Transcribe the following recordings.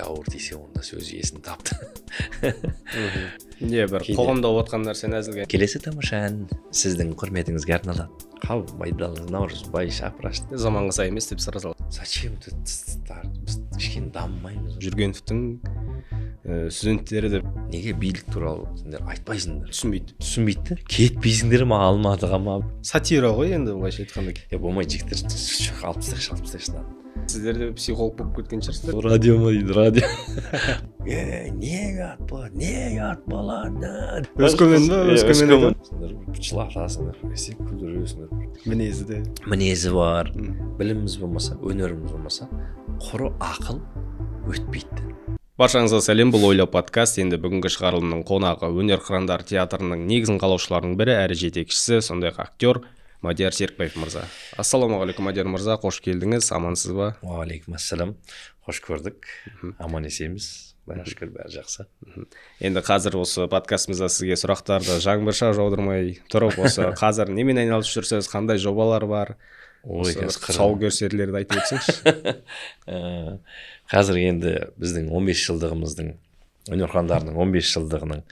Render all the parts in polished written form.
Ауыр тисе, онда сөз иесін тапты. Не бір қоғамда болып жатқан нәрсені әзілге. Келесі тамаша ән сіздің құрметіңізге арналады. Қабылбай, Наурызбай, Шапыраш. Заманға сай емес деп сыра салды. Зачем тут? Біз кішкене дамымаймыз. Жүргеновтің студенттері деп. Неге билік туралы сендер айтпайсыңдар? Түсінбейді. Түсінбейді да. Кетпейсіңдер ма Алматыға ма? Сатира ғой енді, былайша айтқанда. Е, болмайды, жігіттер, алып тастайықшы, алып тастайықшы мынаны. Сіздер де психолог болып кеткен шығарсыздар. Радио ма дейді, радио. Е, не ұят болады, не ұят болады? Өскемен ба? Өскемен. Сендер жылатасыңдар, сен күлдіресіңдер. Мінезі де. Мінезі бар. Біліміміз болмаса, өнеріміз болмаса, құры ақыл өтпейді. Баршаңызға сәлем, бұл Ойла подкаст. Енді бүгінгі шығарылымның қонағы Өнер қырандар театрының негізін қалаушыларының бірі, әрі жетекшісі, сондай-ақ актер Мадияр Серікбаев мырза. Ассалаумағалейкум, Мадияр мырза, қош келдіңіз, амансыз ба? Уағалейкум ассалам, қош көрдік, аман есенбіз, Құдайға шүкір, бәрі жақсы. Енді қазір осы подкастымызда сізге сұрақтарды жаңбырша жаудырмай тұрып, осы қазір немен айналысып жүрсіз, қандай жобалар бар? Ой, тұсаукесерлерді айтып өтсеңізші. Қазір енді біздің 15 жылдығымыздың, Өнер қырандарының 15 жылдығының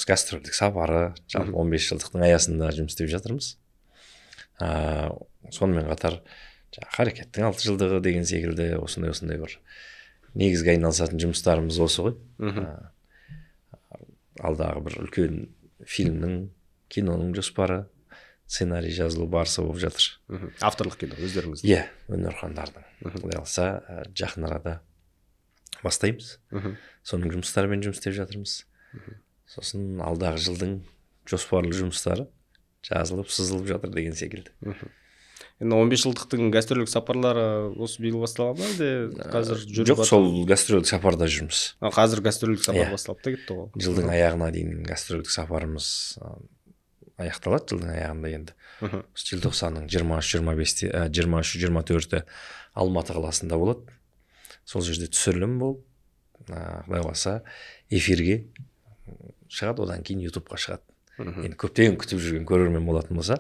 гастрольдік сапары, жалпы 15 жылдықтың аясында жұмыс істеп жатырмыз. Сонымен қатар Қарекеттің 6 жылдығы деген секілді осындай бір негізгі айналысатын жұмыстарымыз осы ғой. Алдағы бір үлкен фильмнің, киноның жоспары, сценарий жазылу барысы болып жатыр. Авторлық кино өздеріңіздің? Иә, Өнер қырандардың. Құдай қаласа, жақын арада бастаймыз. Соның жұмыстарымен жұмыс істеп жатырмыз. Сосын алдағы жылдың жоспарлы жұмыстары жазылып, сызылып жатыр деген секілді. Енді 15 жылдықтың гастрольдік сапарлары осы биыл басталған ба, әлде қазір жүріп? Жоқ, сол гастрольдік сапарда жүрміз. Қазір гастрольдік сапар басталып та кетті ғой. Жылдың аяғына дейін гастрольдік сапарымыз аяқталады, жылдың аяғында енді. Желтоқсанның 23-25-те, 23-24-і Алматы қаласында болады. Сол жерде түсірілім болып, Құдай қаласа, эфирге шығады, одан кейін YouTube-қа шығады. Енді көптен күтіп жүрген көрермен болатын болса,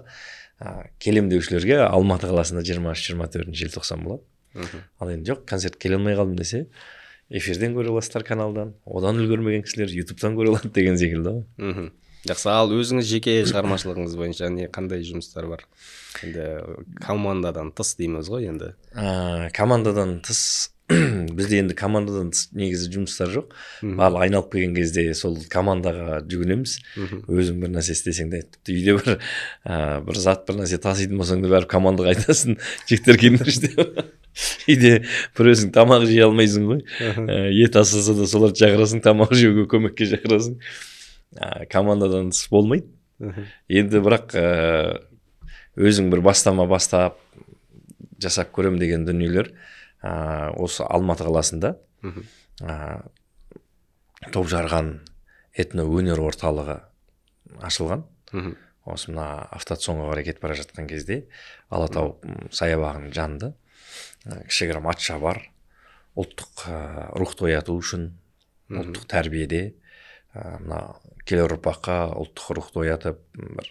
келем деушілерге Алматы қаласында 23-24 желтоқсан болады. Ал енді жоқ, концерт келе алмай қалдым десе, эфирден көре аласыздар каналдан, одан үлгермеген кісілер YouTube-тан көре алады деген секілді ғой. Жақсы, ал өзіңіз жеке шығармашылығыңыз бойынша не қандай жұмыстар бар? Енді командадан тыс дейміз ғой енді. Командадан тыс, бізде енді командадан тыс негізі жұмыстар жоқ. Барлық айналып келген кезде сол командаға жүгінеміз. Өзің бір нәрсе істесең де, тіпті үйде бір зат, бір нәрсе таситын болсаң да, бәрі командаға айтасың, жігіттер келіңдерші деп. Үйде бір өзің тамақ жей алмайсың ғой. Ет асылса да соларды шақырасың, тамақ жеуге көмекке шақырасың. Командадан тыс болмайды. Енді бірақ өзің бір бастама бастап жасап көрем деген дүниелер осы Алматы қаласында топ жарған этно өнер орталығы ашылған. Осы мына автоцонға қарай кетіп бара жатқан кезде Алатау саябағының жанында кішігірім атшабар, ұлттық рухты ояту үшін, ұлттық тәрбиеде мына келер ұрпаққа ұлттық рухты оятып, бір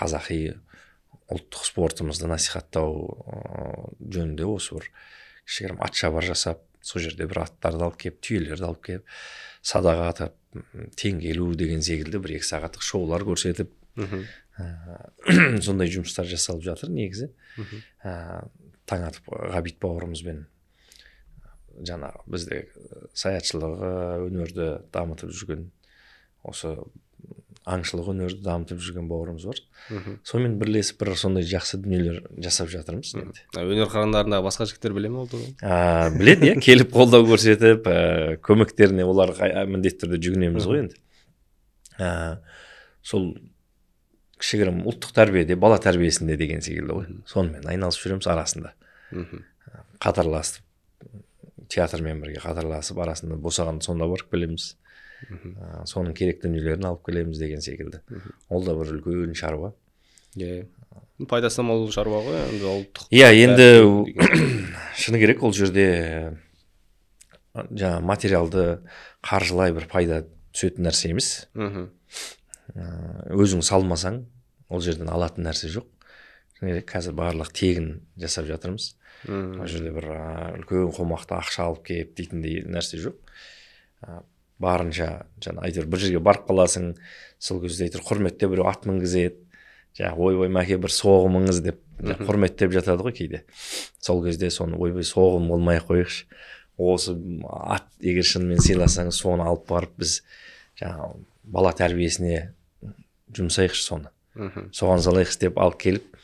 қазақи ұлттық спортымызды насихаттау жөнінде осы бір кішігірім атшабар жасап, сол жерде бір аттарды алып келіп, түйелерді алып келіп, садаға атып, теңге ілу деген секілді бір 2 сағаттық шоулар көрсетіп, сондай жұмыстар жасалып жатыр негізі. Таң атып Ғабит бауырымызбен жаңағы бізде саятшылығы өнерді дамытып жүрген, осы аңшылық өнерді дамытып жүрген бауырымыз бар. Сонымен бірлесіп бір сондай жақсы дүниелер жасап жатырмыз енді. Өнер қырандарындағы басқа жігіттер біле ме ол туралы? Біледі, иә, келіп қолдау көрсетіп, көмектеріне оларға міндетті түрде жүгінеміз ғой енді. Сол кішігірім ұлттық тәрбиеде, бала тәрбиесінде деген секілді ғой. Сонымен айналысып жүреміз арасында. Қатарласып, театрмен бірге қатарласып, арасында босағанда сонда барып келеміз. Соның керек дүниелерін алып келеміз деген секілді. Ол да бір үлкен шаруа. Пайдасы мол шаруа ғой енді ұлттық. Иә, енді шыны керек, ол жерде жаңа материалды қаржылай бір пайда түсетін нәрсе емес. Өзің салмасаң, ол жерден алатын нәрсе жоқ. Қазір барлық тегін жасап жатырмыз. Ол жерде бір үлкен қомақты ақша алып келіп дейтіндей нәрсе жоқ. Барынша жаңа әйтеуір бір жерге барып қаласың, сол кезде әйтеуір құрметтеп біреу ат мінгізеді, жаңағы ойбай мәке бір соғымыңыз деп құрметтеп жатады ғой кейде. Сол кезде соны ойбай соғым болмай ақ қояйықшы, осы ат егер шынымен сыйласаңыз соны алып барып біз жаңағы бала тәрбиесіне жұмсайықшы соны, соған салайықшы деп алып келіп,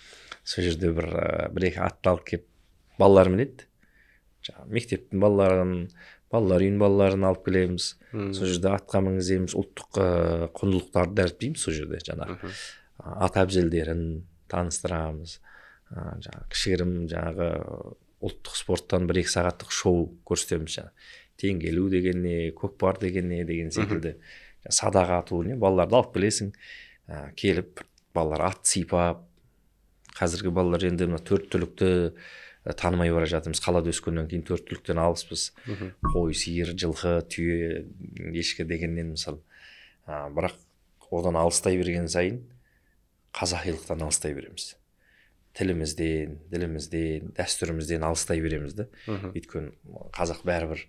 сол жерде бір екі атты алып келіп балалар мінеді. Жаңағы мектептің балаларын, балалар үйінің балаларын алып келеміз. Сол жерде атқа мінгіземіз, ұлттық құндылықтарды дәріптейміз сол жерде, жаңағы ат әбзелдерін таныстырамыз, жаңағы кішігірім жаңағы ұлттық спорттан 1-2 сағаттық шоу көрсетеміз, жаңағы теңгелу деген не, көкпар деген не деген секілді, садақ ату не, балаларды алып келесің, келіп балалар ат сипап. Қазіргі балалар енді мына төрт түлікті танымай бара жатырмыз, қалада өскеннен кейін төрт түліктен алыспыз. Қой, сиыр, жылқы, түйе, ешкі дегеннен мысалы. Бірақ одан алыстай берген сайын қазақилықтан алыстай береміз. Тілімізден, ділімізден, дәстүрімізден алыстай береміз да. Өйткені қазақ бәрібір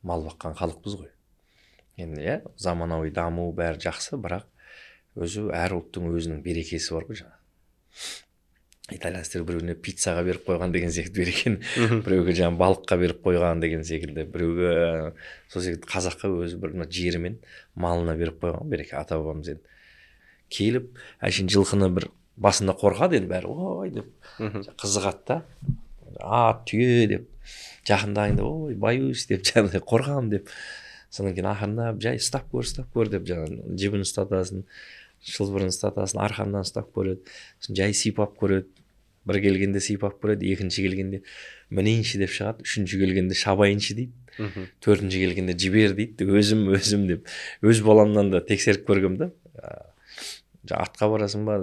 мал баққан халықпыз ғой. Енді иә, заманауи даму бәрі жақсы, бірақ өзі әр ұлттың өзінің берекесі бар ғой жаңа. Итальянецтер біреуіне пиццаға беріп қойған деген секілді берекен, біреуге жаңа балыққа беріп қойған деген секілді, біреуге сол секілді қазаққа өзі бір мына жері мен малына беріп қойған береке. Ата бабамыз енді келіп әшейін жылқыны бір басында қорқады енді бәрі ой деп қызығады да, ат, түйе деп жақындайын ой боюсь деп жаңағыдай қорқамын деп. Содан кейін ақырындап жай ұстап көр, ұстап көр деп жаңағы жібін ұстатасың, шылбырын ұстатасың, арқаннан ұстап көреді, сосын жай сипап көреді. Бір келгенде сипап көреді, екінші келгенде мінейінші деп шығады, үшінші келгенде шабайыншы дейді, төртінші келгенде жібер дейді, өзім өзім деп. Өз баламнан да тексеріп көргем да. Атқа барасың ба,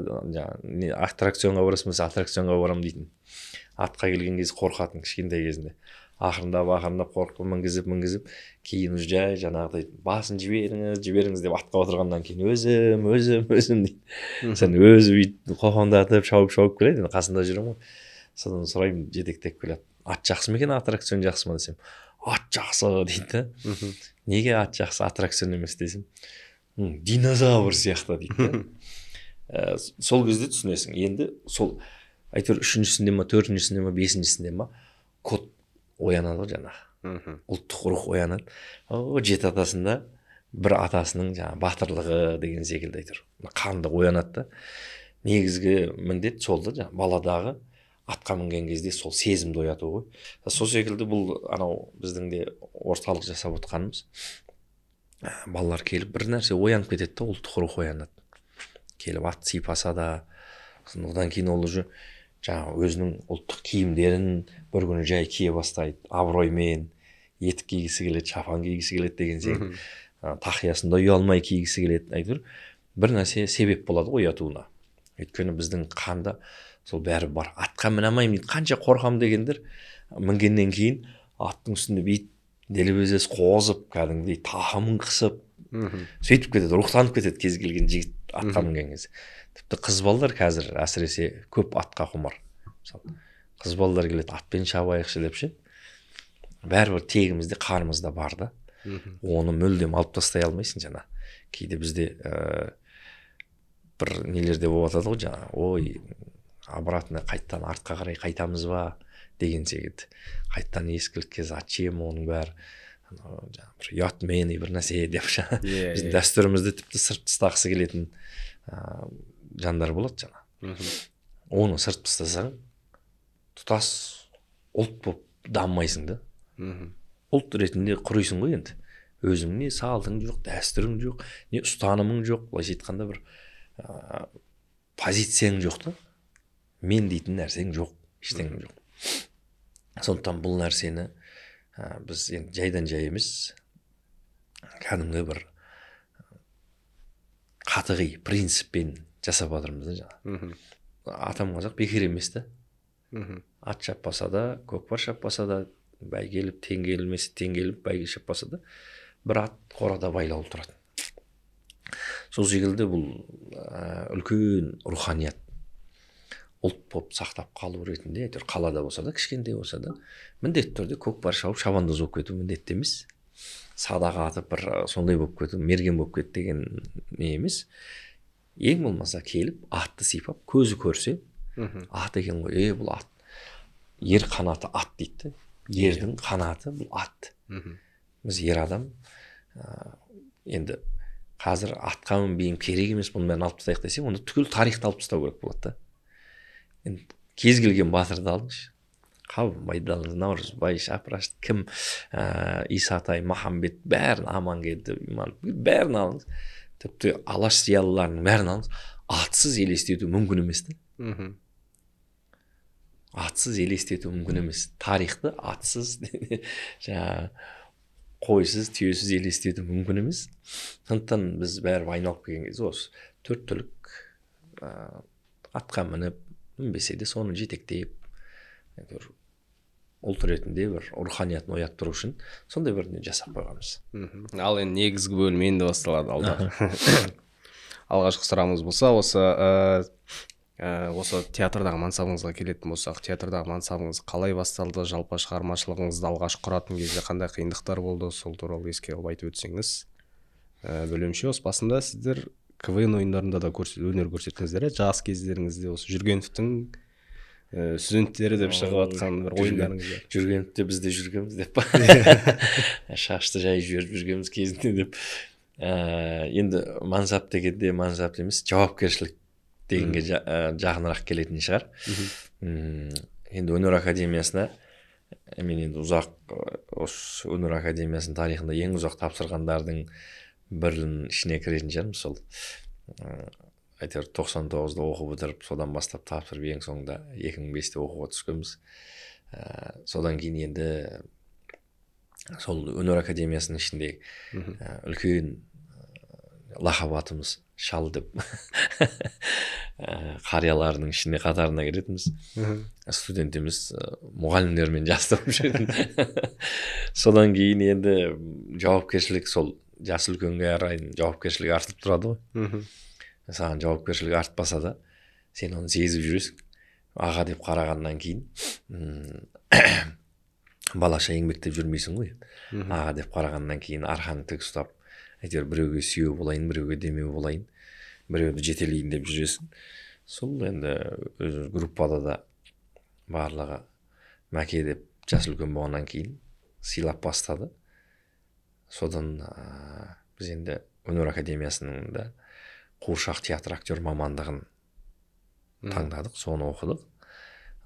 аттракционға барасың ба, аттракционға барамын дейтін. Атқа келген кезде қорқатын кішкентай кезінде. Ақырындап ақырындап қорқып мінгізіп мінгізіп, кейін уже жай жаңағыдай басын жіберіңіз жіберіңіз деп атқа отырғаннан кейін өзім өзім өзім дейді. Сен өзі бүйтіп қоқоңдатып шауып шауып келеді, енді қасында жүремін ғой. Содан сұраймын, жетектеп келеді, ат жақсы ма екен, аттракцион жақсы ма десем, ат жақсы дейді да. Неге ат жақсы, аттракцион емес десем, динозавр сияқты дейді да. Сол кезде түсінесің. Енді сол әйтеуір үшіншісінде ма, төртіншісінде ма, бесіншісінде ма код оянады ғой жаңағы. Ұлттық рух оянады. О, жеті атасында бір атасының жаңағы батырлығы деген секілді әйтеуір қанды оянады да. Негізгі міндет сол да, жаңағы баладағы атқа мінген кезде сол сезімді ояту ғой. Сол секілді бұл анау біздің де орталық жасап отқанымыз, балалар келіп бір нәрсе оянып кетеді да, ұлттық рух оянады. Келіп ат сипаса да, одан кейін ол уже жаңағы өзінің ұлттық киімдерін бір күні жай кие бастайды, абыроймен етік кигісі келеді, шапан кигісі келеді деген секілді, тақиясын да ұялмай кигісі келеді. Әйтеуір бір нәрсе себеп болады ғой оятуына. Өйткені біздің қанда сол бәрі бар. Атқа міне алмаймын дейді, қанша қорқамын дегендер мінгеннен кейін аттың үстінде бүйтіп делебезесі қозып, кәдімгідей тақымын қысып сөйтіп кетеді, рухтанып кетеді кез келген жігіт атқа мінген кезде. Тіпті қыз балалар қазір әсіресе көп атқа құмар. Мысалы, қыз балалар келеді, атпен шабайықшы деп ше. Бәрібір тегімізде, қарымызда бар да. Оны мүлдем алып тастай алмайсың жаңа. Кейде бізде бір нелерде болып жатады ғой жаңа, ой, обратно қайттан артқа қарай қайтамыз ба деген секілді. Қайттан ескілікке зачем оның бәрі, бір ұятмен бір нәрсе деп жаңа. Біздің дәстүрімізді тіпті сырт тастағысы келетін жандар болады жаңа. Оны сырт тастасаң тұтас ұлт болып дамымайсың да. Ұлт ретінде құрисың ғой енді. Өзің не салтың жоқ, дәстүрің жоқ, не ұстанымың жоқ, былайша айтқанда бір позицияң жоқ та. Мен дейтін нәрсең жоқ, ештеңең жоқ. Сондықтан бұл нәрсені біз енді жайдан жай емес, кәдімгі бір қатығи принциппен жасап жатырмыз да жаңа. Атам қазақ бекер емес та. Ат шаппаса да, көкпар шаппаса да, бәйге теңгелмесе теңгеліп бәйге шаппаса да, бір ат қорада байлаулы тұрады. Сол секілді бұл үлкен руханият. Ұлт болып сақтап қалу ретінде, әйтеуір қалада болса да, кішкентай болса да, міндетті түрде көкпар шауып шабандоз болып кету міндетті емес. Садаға атып бір сондай болып кету, мерген болып кет деген не емес. Ең болмаса келіп атты сипап, көзі көрсе, ат екен ғой, бұл ат. Ер қанаты ат дейді. Ердің қанаты бұл ат. Біз ер адам, енді қазір атқа мінбеймін, керек емес, бұның бәрін алып тастайық десе, онда түгел тарихты алып тастау керек болады да. Енді кез келген батырды алыңызшы, Қабанбайды алыңыз, Наурызбай, Шапыраш, кім, Исатай, Махамбет, бәрін, Амангелді, Иман, бәрін алыңыз. Тіпті Алаш зиялыларының бәрін алыңыз, атсыз елестету мүмкін емес те. Атсыз елестету мүмкін емес. Тарихты атсыз, жаңағы қойсыз, түйесіз елестету мүмкін емес. Сондықтан біз бәрі айналып келген кезде осы төрт түлік атқа мініп, мінбесе де соны жетектеп, ұлт ретінде бір руханиятын ояттыру үшін сондай бір не жасап қойғанбыз. Ал енді негізгі бөлім енді басталады алда. Алғашқы сұрағымыз болса, осы театрдағы мансабыңызға келетін болсақ, театрдағы мансабыңыз қалай басталды, жалпы шығармашылығыңызды алғаш құратын кезде қандай қиындықтар болды, сол туралы еске алып айтып өтсеңіз. Білуімше, осы басында сіздер КВН ойындарында да өнер көрсеттіңіздер, жас кездеріңізде осы Жүргеновтің студенттері деп шығып жатқан бір ойындарыңыз бар. Жүргеновте біз де жүргенбіз деп па? Шашты жайып жіберіп жүргенбіз кезінде деп. Енді мансап дегенде мансап емес, жауапкершілік дегенге жақынырақ келетін шығар. Енді өнер академиясына мен енді ұзақ, осы өнер академиясының тарихында ең ұзақ тапсырғандардың бірінің ішіне кіретін шығармын. Сол әйтеуір 99-да оқып бітіріп, содан бастап тапсырып, ең соңында 2005-те оқуға түскенбіз. Содан кейін енді сол өнер академиясының ішінде үлкен лақап атымыз шал деп қарияларының ішінде қатарына кіретінбіз. Студент емес, мұғалімдермен жасты болып жүретін. Содан кейін енді жауапкершілік, сол жас үлкенге қарай жауапкершілік артып тұрады ғой. Саған жауапкершілік артпаса да, сен оны сезіп жүресің. Аға деп қарағаннан кейін балаша еңбектеп жүрмейсің ғой. Аға деп қарағаннан кейін арқаны тік ұстап, әйтеуір біреуге сүйеу болайын, біреуге демеу болайын, біреуді жетелейін деп жүресің. Сол енді өз группада да барлығы Мәке деп жас үлкен болғаннан кейін сыйлап бастады. Содан біз енді өнер академиясының да қуыршақ театр актер мамандығын таңдадық, соны оқыдық.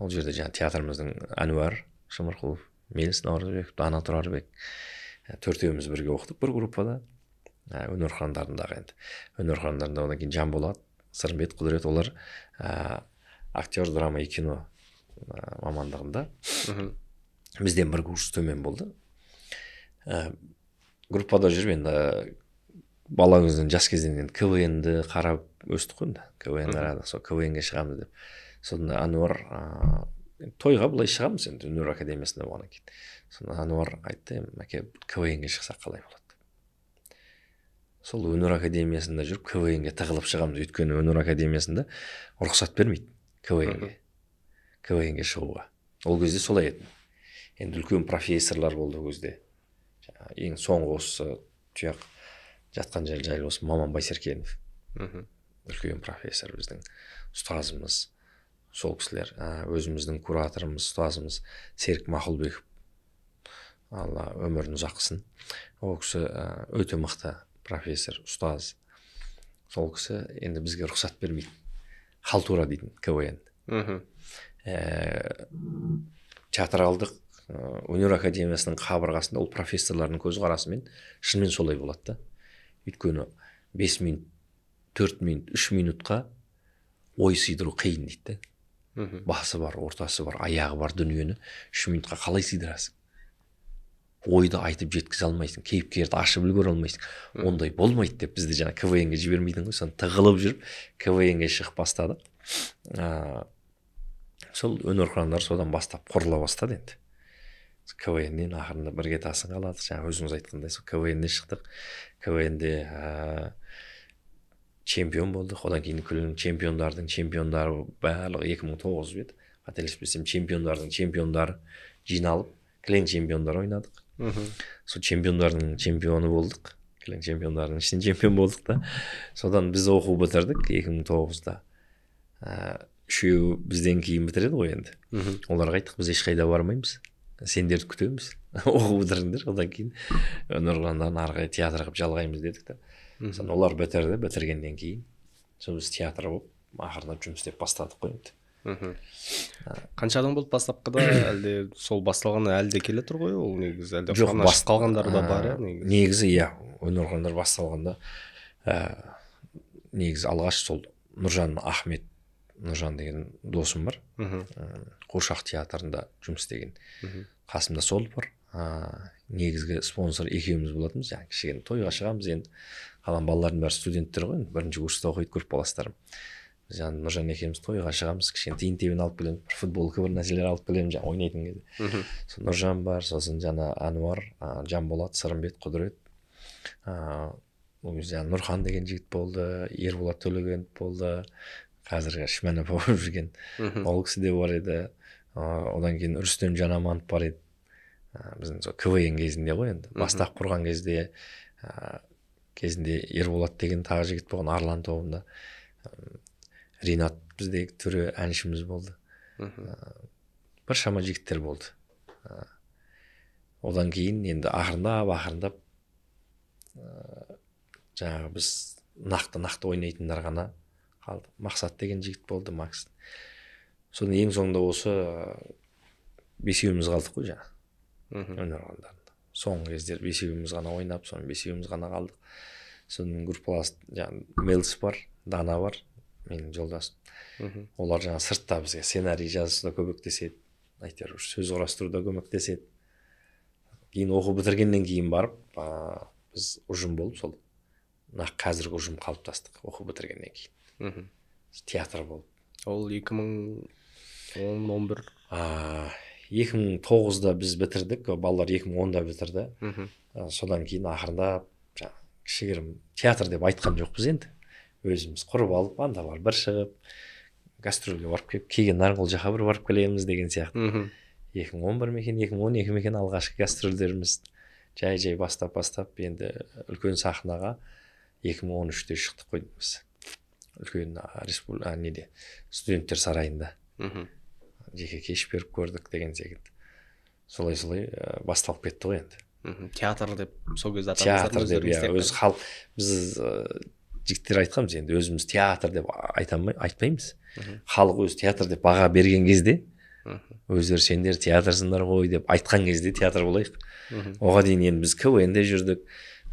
Ол жерде жаңа театрымыздың Әнуар Шымырқұлов, Меліс Наурызбеков, Дана Тұрарбек, төртеуміз бірге оқыдық бір группада. Өнер хандарындағы енді. Өнер хандарында одан кейін Жанболат, Сырымбет, Құдірет, олар актер драма и кино мамандығында. Бізден бір курс төмен болды. Группада жүріп енді бала кезден, жас кезден енді КВН-ді қарап өстік қой енді. КВН қарадық, сол КВН-ге шығамыз деп. Сонда Әнуар тойға былай шығамыз енді өнер академиясында болғаннан кейін. Сонда Әнуар айтты, әке, КВН-ге шықсақ қалай болады? Сол өнер академиясында жүріп КВН-ге тығылып шығамыз. Өйткені өнер академиясында рұқсат бермейді КВН-ге. КВН-ге шығуға. Ол кезде солай еді. Енді үлкен профессорлар болды ол кезде. Ең соңғы осы тұяқ жатқан жер жайлы осы Маман Байсеркенов. Үлкен профессор, біздің ұстазымыз. Сол кісілер, өзіміздің кураторымыз, ұстазымыз Серік Мақұлбеков. Алла өмірін ұзақ қылсын. Ол кісі өте мықты профессор, ұстаз. Сол кісі енді бізге рұқсат бермейді. Халтура дейтін КВН. Театралдық өнер академиясының қабырғасында ол профессорлардың көзқарасымен шынымен солай болады да. Өйткені 5 минут, 4 минут, 3 минутқа ой сыйдыру қиын дейді. Басы бар, ортасы бар, аяғы бар дүниені 3 минутқа қалай сыйдырасың? Ойды айтып жеткізе алмайсың, кейіпкерді ашып үлгере алмайсың. Ондай болмайды деп бізді жаңа КВН-ге жібермейтін ғой, соны тығылып жүріп КВН-ге шығып бастадық. Сол өнер қырандары содан бастап құрыла бастады енді. КВН-нен ақырында бірге тасын қаладық. Жаңа өзіңіз айтқандай сол КВН-нен шықтық. КВН-де Чемпион болдық. Одан кейін кілең чемпиондардың чемпиондары барлығы 2009 еді, қателеспесем, чемпиондардың чемпиондары жиналып, кілең чемпиондар ойнадық. Сол чемпиондардың чемпионы болдық. Кілең чемпиондардың ішінен чемпион болдық та. Содан біз оқу бітірдік 2009-да. Үшеуі бізден кейін бітіреді ғой енді. Оларға айттық, біз ешқайда бармаймыз, сендерді күтеміз, оқу бітіріңдер, одан кейін өнер қырандарын ары қарай театр қылып жалғаймыз дедік та. Содан олар бітірді, бітіргеннен кейін сол біз театр болып ақырындап жұмыс істеп бастадық қой енді. Қанша адам болды бастапқыда, әлде сол басталғаны әлі де келе тұр ғой ол негізі, әлде жоқ, қалғандары да бар иә негізі? Негізі иә, өнер қырандар басталғанда негізі алғаш сол Нұржан Ахмет, Нұржан деген досым бар, қуыршақ театрында жұмыс істеген, қасымда сол бар. Негізгі спонсор екеуміз болатынбыз. Жаңағы кішігірім тойға шығамыз енді, қалған балалардың бәрі студенттер ғой енді, бірінші курста оқиды группаластарым. Біз жаңағы Нұржан екеуміз тойға шығамыз, кішкене тиын тебен алып келеміз, бір футболка, бір нәрселер алып келеміз жаңағы ойнайтын кезде. Сол Нұржан бар, сосын жаңа Әнуар, Жанболат, Сырымбет, Құдірет, ол кезде Нұрхан деген жігіт болды, Ерболат Төлегенов болды, қазіргі Шімән апа болып жүрген ол кісі де бар еді. Одан кейін Рүстем Жанаманов бар еді. Біздің сол КВН кезінде ғой енді, бастап құрған кезде, кезінде Ерболат деген тағы жігіт болған Арлан тобында. Ринат біздегі түрі әншіміз болды. Біршама жігіттер болды. Одан кейін енді ақырындап жаңағы біз нақты ойнайтындар ғана қалды. Мақсат деген жігіт болды, Макс. Соның ең соңында осы бесеуіміз қалдық қой жаңа. Өнер қырандарында. Соңғы кездері бесеуіміз ғана ойнап, соның бесеуіміз ғана қалдық. Соның группалас жаңағы Мелс бар, Дана бар, менің жолдасым. Олар жаңа сыртта бізге сценарий жазуда көмектеседі, әйтеуір сөз құрастыруда көмектеседі. Кейін оқу бітіргеннен кейін барып, біз ұжым болып сол нақ қазіргі ұжым қалыптастық оқу бітіргеннен кейін. Театр болып. Ол 2010-11? 2009-да біз бітірдік, балалар 2010-да бітірді. Содан кейін ақырындап кішігірім театр деп айтқан жоқпыз енді. Өзіміз құрып алып, анда бар бір шығып, гастрольге барып келіп, келген Нарынқол жаққа бір барып келеміз деген сияқты. 2011 мекен, 2012 мекен алғашқы гастрольдеріміз жай-жай бастап-бастап енді үлкен сахнаға 2013-те шықтық қой біз. Үлкен неде, студенттер сарайында. Жеке кеш беріп көрдік деген секілді. Солай-солай басталып кетті ғой енді. Театр деп сол кезде театр деп, иә, өз халық біз жігіттер айтқанбыз енді, өзіміз театр деп айтпаймыз. Халық өзі театр деп баға берген кезде, өздері сендер театрсыңдар ғой деп айтқан кезде театр болайық. Оға дейін енді біз КВН-де жүрдік,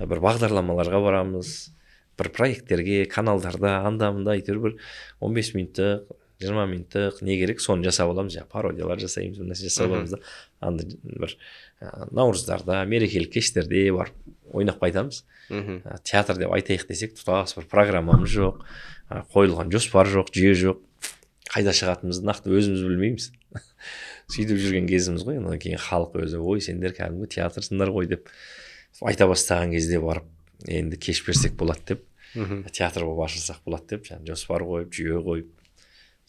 бір бағдарламаларға барамыз, бір проекттерге, каналдарда, анда-мында әйтеуір бір 15 минуттық, 20 минуттық не керек соны жасап аламыз, жаңа пародиялар жасаймыз, бір нәрсе жасап аламыз да, анда бір наурыздарда, мерекелік кештерде барып ойнап қайтамыз. Театр деп айтайық десек, тұтас бір программамыз жоқ, қойылған жоспар жоқ, жүйе жоқ, қайда шығатынымызды нақты өзіміз білмейміз. Сөйтіп жүрген кезіміз ғой. Одан кейін халық өзі, ой, сендер кәдімгі театрсыңдар ғой деп айта бастаған кезде барып, енді кеш берсек болады деп, театр болып ашылсақ болады деп, жаңа жоспар қойып, жүйе қойып,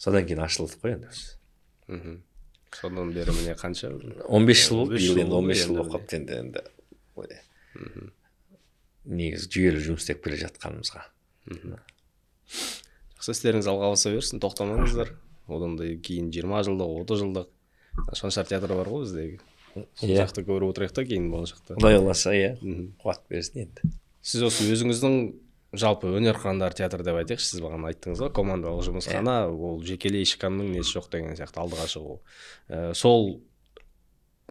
содан кейін ашылдық қой енді біз. Содан бері міне қанша? 15 жыл болды, биыл енді 15 жыл болып қалыпты енді. Негізі жүйелі жұмыс істеп келе жатқанымызға. Жақсы, істеріңіз алға баса берсін, тоқтамаңыздар. Одан да кейін 20 жылдық, 30 жылдық Шаншар театры бар ғой біздегі. Сол жақты көріп отырайық та кейін болашақта. Құдай қаласа, иә, қуат берсін енді. Сіз осы өзіңіздің жалпы өнер қырандар театры деп айтайықшы, сіз бағана айттыңыз ғой, командалық жұмысхана, ол жекелей ешкімнің несі жоқ деген сияқты алдыға шығу. Сол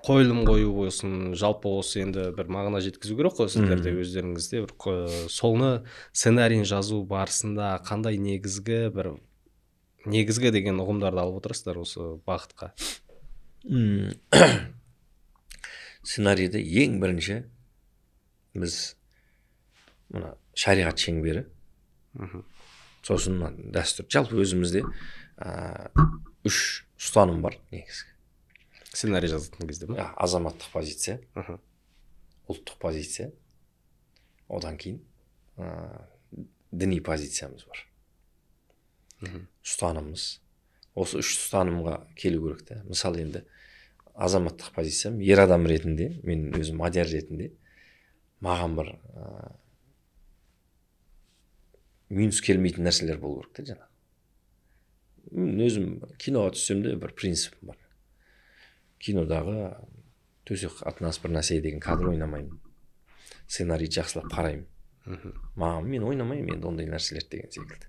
қойылым қою болсын, жалпы осы енді бір мағына жеткізу керек қой сіздерде өздеріңізде бір солны сценарийін жазу барысында қандай негізгі бір негізгі деген ұғымдарды алып отырсыздар осы бағытқа? Сценарийді ең бірінші біз мына шариғат шеңбері, сосын мына дәстүр. Жалпы өзімізде үш ұстаным бар негізгі. Сценарий жазатын кезде ме? Азаматтық позиция, ұлттық позиция, одан кейін діни позициямыз бар. Ұстанымымыз. Осы үш ұстанымға келу керек те. Мысалы енді азаматтық позициям, ер адам ретінде, мен өзім Мадияр ретінде маған бір минус келмейтін нәрселер болу керек те жаңағы. Мен өзім киноға түссем де бір принципім бар. Кинодағы төсек қатынас бір нәрсе деген кадр ойнамаймын. Сценарий жақсылап қараймын. Маған мен ойнамаймын енді ондай нәрселер деген секілді.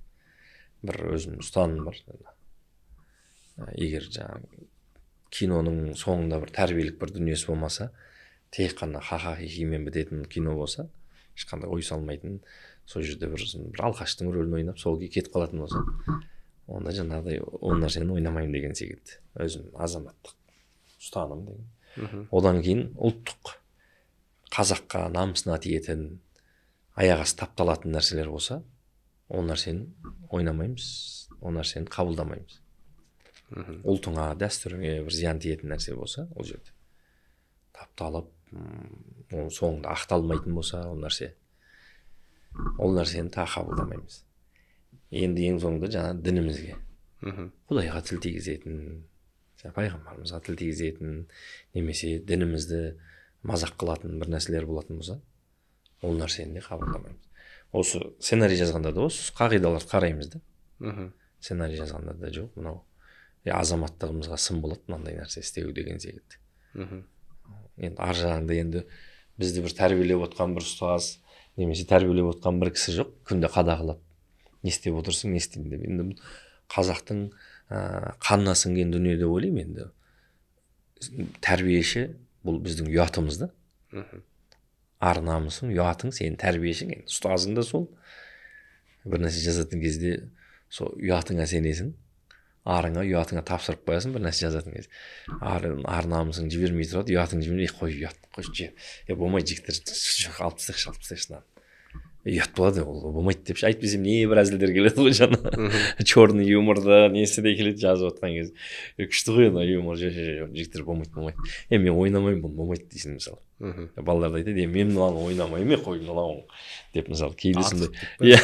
Бір өзім ұстаным бар. Егер жаңағы киноның соңында бір тәрбиелік бір дүниесі болмаса, тек қана ха-ха-хи-химен бітетін кино болса, ешқандай ой салмайтын, сол жерде бір алқаштың рөлін ойнап, сол күйі кетіп қалатын болса, онда жаңағыдай ол нәрсені ойнамаймын деген секілді. Өзім азаматтық ұстаным деген. Одан кейін ұлттық, қазаққа намысына тиетін, аяқ асты тапталатын нәрселер болса, ол нәрсені ойнамаймыз, ол нәрсені қабылдамаймыз. Ұлтыңа, дәстүріңе бір зиян тиетін нәрсе болса, ол жерде тапталып, оның соңында ақталмайтын болса, ол нәрсе, ол нәрсені тағы қабылдамаймыз. Енді ең соңында жаңа дінімізге, Құдайға тіл тигізетін, пайғамбарымызға тіл тигізетін, немесе дінімізді мазақ қылатын бір нәрселер болатын болса, ол нәрсені де қабылдамаймыз. Осы сценарий жазғанда да осы қағидаларды қараймыз да. Сценарий жазғанда да жоқ, мынау азаматтығымызға сын болады мынандай нәрсе істеу деген секілді. Енді ар жағында енді бізді бір тәрбиелеп отқан бір ұстаз, немесе тәрбиелеп отқан бір кісі жоқ, күнде қадағалап не істеп отырсың, не істеймін деп. Енді бұл қазақтың қанына сіңген дүние деп ойлаймын енді. Тәрбиеші бұл біздің ұятымыз да. Ар намысың, ұятың, сенің тәрбиешің, енді ұстазың да сол. Бір нәрсе жазатын кезде сол ұятыңа сенесің, арыңа, ұятыңа тапсырып қоясың бір нәрсе жазатын кезде. Ар намысың жібермей тұрады, ұятың жібермей, қой ұят, қой же. Болмайды жігіттер, алып тастайықшы, алып тастайықшы мынаны. Ұят болады, ол болмайды деп әйтпесем не бір әзілдер келеді ғой жаңа. Черный юморда несі де келеді жазып отқан кезде. Күшті ғой ана юмор, жігіттер болмайды, болмайды. Мен ойнамаймын, бұл болмайды дейсің мысалы. Балалар да айтады, мен мынаны ойнамаймын, қой мынаны деп мысалы кейде сондай. Иә,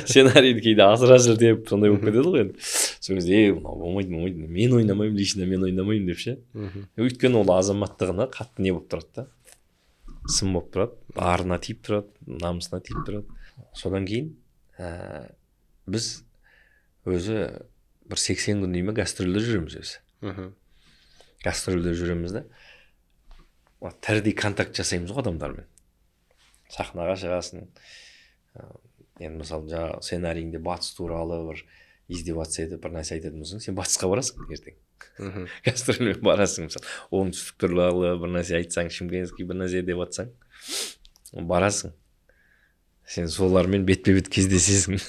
сценарийді кейде асыра сілтеп сондай болып кетеді ғой енді. Сол кезде мынау болмайды, болмайды, мен ойнамаймын, лично мен ойнамаймын деп ше. Өйткені ол азаматтығына қатты не болып тұрады да. Сын болып тұрады, арына тиіп тұрады, намысына тиіп тұрады. Содан кейін біз өзі бір 80 күн дейме гастрольде жүреміз өзі. Гастрольде жүреміз да, тірідей контакт жасаймыз ғой адамдармен. Сахнаға шығасың. Енді мысалы жаңа сценарийіңде батыс туралы бір издеваться етіп бір нәрсе айтатын болсаң, сен батысқа барасың ертең. Гастрольмен барасың мысалы. Оңтүстік туралы бір нәрсе айтсаң, шымкентский бір нәрсе деп атсаң, барасың. Сен солармен бетпе-бет кездесесің.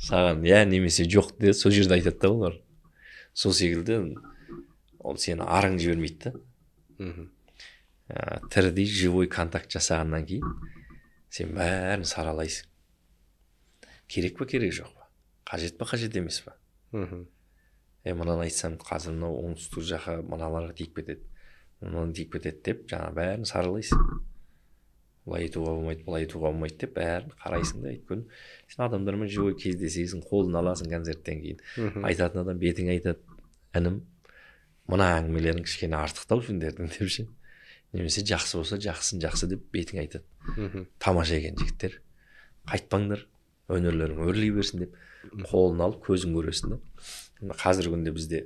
Саған иә немесе жоқ деп сол жерде айтады да олар. Сол секілді ол сені арың жібермейді да. Тірідей живой контакт жасағаннан кейін сен бәрін саралайсың. Керек па, керек жоқ па? Қажет па, қажет емес па? Мынаны айтсам, қазір мынау оңтүстік жаққа мыналарға тиіп кетеді, мынаны тиіп кетеді деп жаңа бәрін саралайсың. Былай айтуға болмайды, былай айтуға болмайды деп бәрін қарайсың да, өйткені сен адамдармен живой кездесесің, қолын аласың концерттен кейін. Айтатын адам бетіңе айтады, інім, мына әңгімелерің кішкене артықтау сендердің деп ше. Немесе жақсы болса жақсысын жақсы деп бетіңе айтады. Тамаша екен жігіттер, қайтпаңдар, өнерлерің өрлей берсін деп қолын алып көзін көресің да. Қазіргі күнде бізде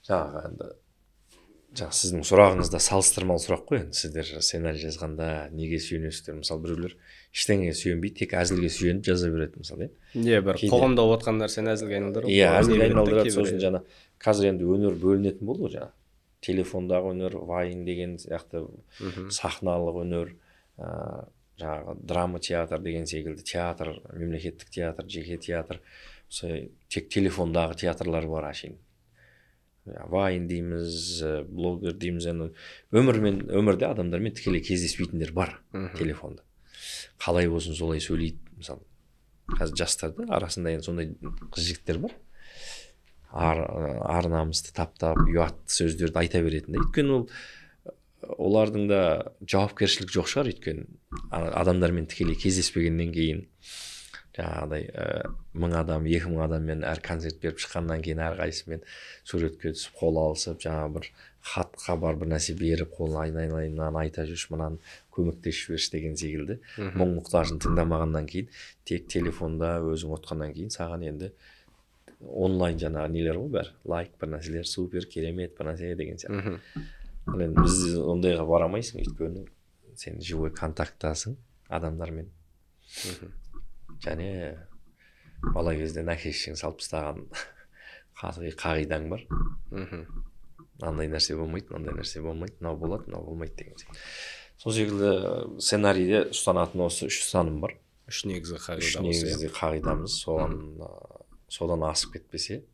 жаңағы енді жаңа сіздің сұрағыңызда салыстырмалы сұрақ қой енді. Сіздер сценарий жазғанда неге сүйенесіздер? Мысалы біреулер ештеңеге сүйенбей тек әзілге сүйеніп жаза береді мысалы, иә. Бір қоғамда болып жатқан нәрсені әзілге айналдырып. Иә, әзілге айналдырады. Сосын жаңа қазір енді өнер бөлінетін болды ғой жаңа. Телефондағы өнер, вайн деген сияқты, сахналық өнер, жаңағы драма театр деген секілді театр, мемлекеттік театр, жеке театр, тек телефондағы театрлар бар әшейін. Вайн дейміз, блогер дейміз, енді өмірде адамдармен тікелей кездеспейтіндер бар телефонда. Қалай болсын солай сөйлейді мысалы. Қазір жастарда арасында енді сондай қыз жігіттер бар. Ар намысты таптап, ұятты сөздерді айта беретін. Өйткені ол олардың да жауапкершілік жоқ шығар, өйткені адамдармен тікелей кездеспегеннен кейін Жаңағыдай 1000 адам, 2000 адаммен әр концерт беріп шыққаннан кейін әрқайсысымен суретке түсіп, қол алысып, жаңа бір хат хабар бір нәрсе беріп, қолын айналайын, мынаны айта жүрші, мынаны көмектесіп жіберші деген секілді. Мұң мұқтажын тыңдамағаннан кейін, тек телефонда өзің отқаннан кейін саған енді онлайн жаңағы нелер ғой бәрі, лайк бір нәрселер, супер, керемет бір нәрсе деген сияқты. Ал енді біз ондайға бара алмайсың, өйткені сен живой контакттасың адамдармен. Және бала кезден әке шешең салып тастаған қағидаң бар. Мынандай нәрсе болмайды, мынандай нәрсе болмайды, мынау болады, мынау болмайды деген сияқты. Сол секілді сценарийде ұстанатын осы үш ұстаным бар. Үш негізгі қағида. Үш негізгі қағидамыз, содан асып кетпесе,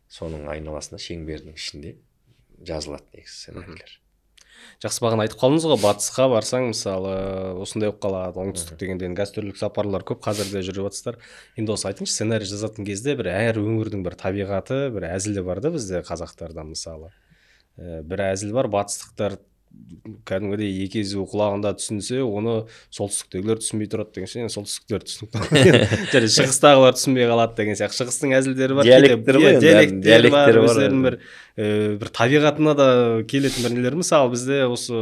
соның айналасында шеңбердің ішінде жазылады негізі сценарийлер. Жақсы, бағана айтып қалдыңыз ғой, батысқа барсаң мысалы осындай болып қалады, оңтүстік дегенде гастрольдік сапарлар көп, қазір де жүріп жатсыздар. Енді осы айтыңызшы, сценарий жазатын кезде бір әр өңірдің бір табиғаты, бір әзілі бар да бізде қазақтарда мысалы. Бір әзіл бар, батыстықтар кәдімгідей екі езу құлағында түсінсе, оны солтүстіктегілер түсінбей тұрады деген сияқты. Солтүстіктер түсінікті, және шығыстағылар түсінбей қалады деген сияқты. Шығыстың әзілдері бар, диалекттер ғой, диалекттер бар, өздерінің бір табиғатына да келетін бір нелер. Мысалы бізде осы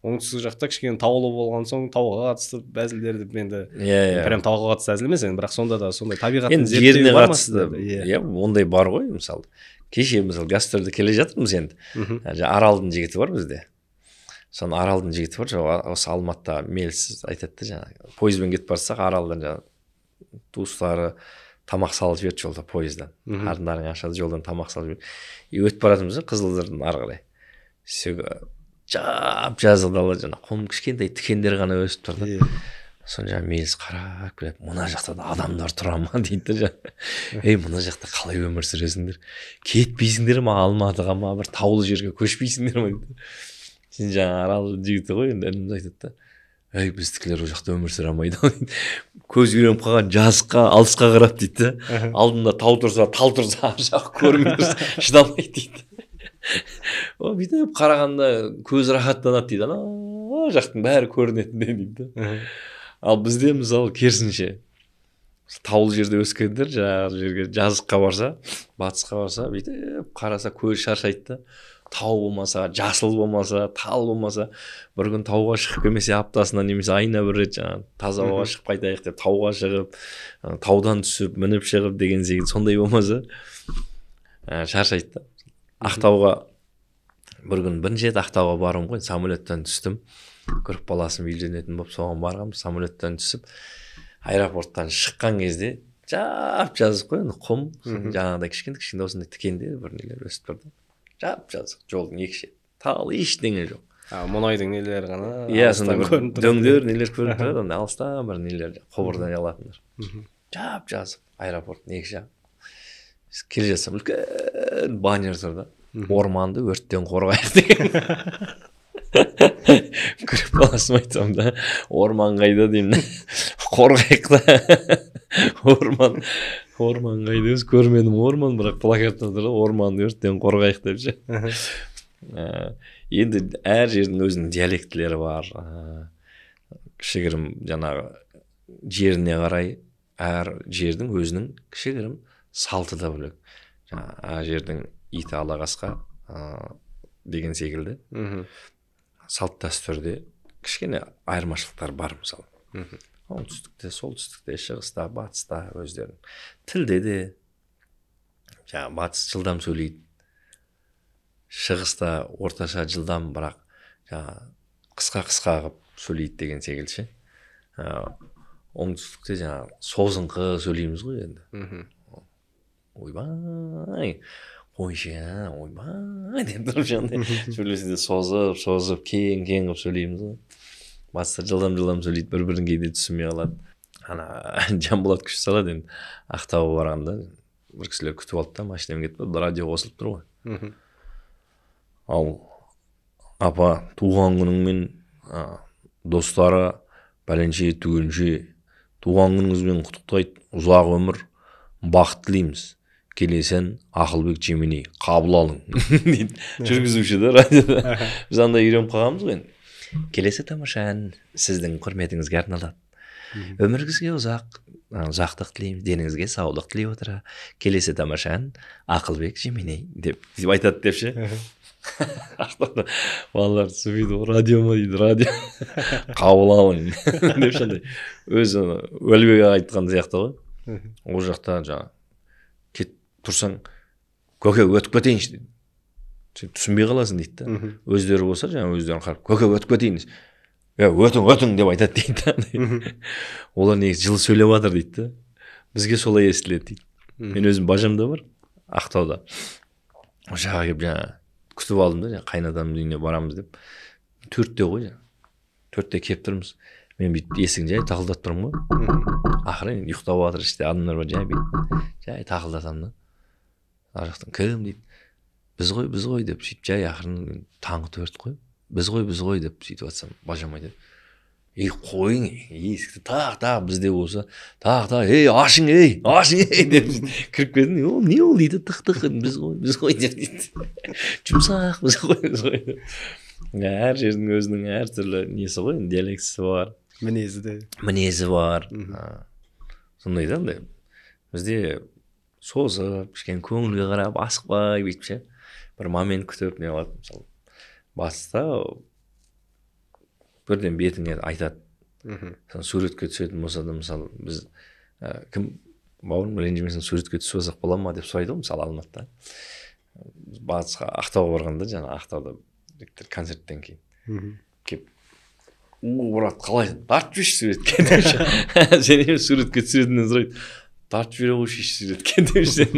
оңтүстік жақта кішкене таулы болған соң тауға қатысты әзілдер деп енді, прям тауға қатысты әзіл емес енді, бірақ сонда да сондай табиғаттың зерттеуі бар ма? Иә, ондай бар ғой. Мысалы кеше мысалы гастрольде келе жатырмыз енді, Аралдың жігіті бар бізде. Соны Аралдың жігіті бар, осы Алматыда Мелсіз айтады да, жаңағы пойызбен кетіп барсақ, Аралдан жаңағы туыстары тамақ салып жіберді жолда пойыздан. Қарындарың ашады, жолдан тамақ салып жіберді. И өтіп баратырмыз Қызылордадан ары қарай. Жап жазық дала, жаңағы құм кішкентай тікендер ғана өсіп тұр да. Соны жаңағы Мелс қарап келеді, мына жақта да адамдар тұра ма дейді да жаңағы. Ей, мына жақта қалай өмір сүресіңдер? Кетпейсіңдер ма Алматыға ма, бір таулы жерге көшпейсіңдер ма дейді. Сен жаңа Арал жігіті ғой енді, ініміз айтады да, әй, біздікілер ол жақта өмір сүре алмайды дейді. Көз үйреніп қалған жазыққа, алысқа қарап дейді да. Алдында тау тұрса, тал тұрса, ар жағы көрінбей тұрса, шыдамайды дейді. Ол бүйтіп қарағанда көз рахаттанады дейді, ана жақтың бәрі көрінетіндей дейді. Ал бізде мысалы керісінше, таулы жерде өскендер жаңағы жерге жазыққа барса, батысқа барса, бүйтіп қараса көз шаршайды да. Тау болмаса, жасыл болмаса, тал болмаса, бір күн тауға шығып келмесе аптасына немесе айына бір рет жаңағы таза ауаға шығып қайтайық деп тауға шығып, таудан түсіп, мініп шығып деген секілді сондай болмаса шаршайды да. Ақтауға бір күн бірінші рет Ақтауға барым ғой, самолеттен түстім. Көріп баласым үйленетін болып соған барғанмын. Самолеттен түсіп, аэропорттан шыққан кезде жап жазық қой, енді құм, жаңағыдай кішкентай осындай тікендер бір нелер өсіп тұрды. Жап жазық, жолдың екі шеті, тал ештеңе жоқ. Мұнайдың нелері ғана. Иә, сондай бір дөңдер нелер көрініп тұрады, андай алыстан бір нелер құбырдан алатындар. Жап жазық аэропорттың екі жағы. Келе жатсам үлкен баннер тұр да, орманды өрттен қорғайық деген. Күліп баласым айтсам да, орман қайда деймін, қорғайық та. Орман қайда өзі көрмедім орман, бірақ плакатта тұр орманды өрттен қорғайық деп ше. Енді әр жердің өзінің диалектілері бар, кішігірім жаңағы жеріне қарай әр жердің өзінің кішігірім салты да бөлек. Жаңағы әр жердің иті алақасқа деген секілді. Салт дәстүрде кішкене айырмашылықтар бар мысалы. Оңтүстікте, солтүстікте, шығыста, батыста өздерінің. Тілде де жаңағы батыс жылдам сөйлейді, шығыста орташа жылдам, бірақ жаңағы қысқа-қысқа қылып сөйлейді деген секілді ше. Оңтүстікте жаңағы созыңқы сөйлейміз ғой енді. Ойбай, қойшы, ойбай деп тұрып жаңағыдай сөйлесе де созып, созып, кең-кең қылып сөйлейміз ғой. Батыста жылдам-жылдам сөйлейді, бір-бірін кейде түсінбей қалады. Ана Жанболат күш салады енді. Ақтауға барғанда бір кісілер күтіп алды да, машинамен кетіп барады, радио қосылып тұр ғой. Ал апа, туған күніңмен достары бәленше түгенше туған күніңізбен құттықтайды, ұзақ өмір, бақыт тілейміз. Келесен Ақылбек Жемени, қабыл алың дейді жүргізуші да радиода. Біз андай үйреніп қалғанбыз ғой енді. Келесі тамаша ән сіздің құрметіңізге арналады. Өміріңізге ұзақтық тілейміз, деніңізге саулық тілей отыра. Келесі тамаша ән Ақылбек Жеменей деп айтады деп ше. Ақтауда балалар түсінбейді ғой, радио ма дейді, радио. Қабыл алың деп ше, өзі Уәлибек аға айтқан сияқты ғой. Ол жақта жаңағы кетіп тұрсаң, көке өтіп кетейінші дейді. Сен түсінбей қаласың дейді да. Өздері болса жаңағы өздерін қарап, көке өтіп кетейін. Өтің, өтің деп айтады дейді да. Олар негізі жылы сөйлеп жатыр дейді да. Бізге солай естіледі дейді. Мен өзім бажамда бар, Ақтауда. Ол жаққа келіп жаңағы күтіп алдым да, жаңағы қайнатамның үйіне барамыз деп. 4-те ғой жаңағы. 4-те келіп тұрмыз. Мен бүйтіп есігін жай тақылдатып тұрмын ғой. Ақыры енді ұйықтап жатыр, іште адамдар бар, жай бүйтіп жай тақылдатамын да. Ар жақтан кім дейді. Біз ғой, біз ғой деп сөйтіп жай ақырын таңғы 4 қой. Біз ғой, біз ғой деп сөйтіп жатсам, бажам айтады. Ей, қойың, есікті тақ, тақ, бізде болса, тақ, тақ, ей, ашың, ей, ашың, ей деп кіріп келдім. Ол не ол дейді, тық, тық, біз ғой, біз ғой деп дейді. Жұмсақ, біз ғой, біз ғой деп. Әр жердің өзінің әртүрлі несі ғой, диалектісі бар. Мінезі де. Мінезі бар. Сондай да, андай. Бізде созып, кішкене көңілге қарап, асықпай бүйтіп ше. Бір момент күтіп не қылады, мысалы. Батыста бірден бетіңе айтады. Суретке түсетін болса да, мысалы, біз кім бауырым ренжімесін, суретке түсіп алсақ бола ма деп сұрайды ғой, мысалы, Алматыда. Батысқа, Ақтауға барғанда, жаңа Ақтауда жігіттер концерттен кейін кеп, брат, қалайсың, тартып жіберші суретке деп ше. Сен емес суретке түсетіннен сұрайды, тартып жібере қойшы суретке деп сен.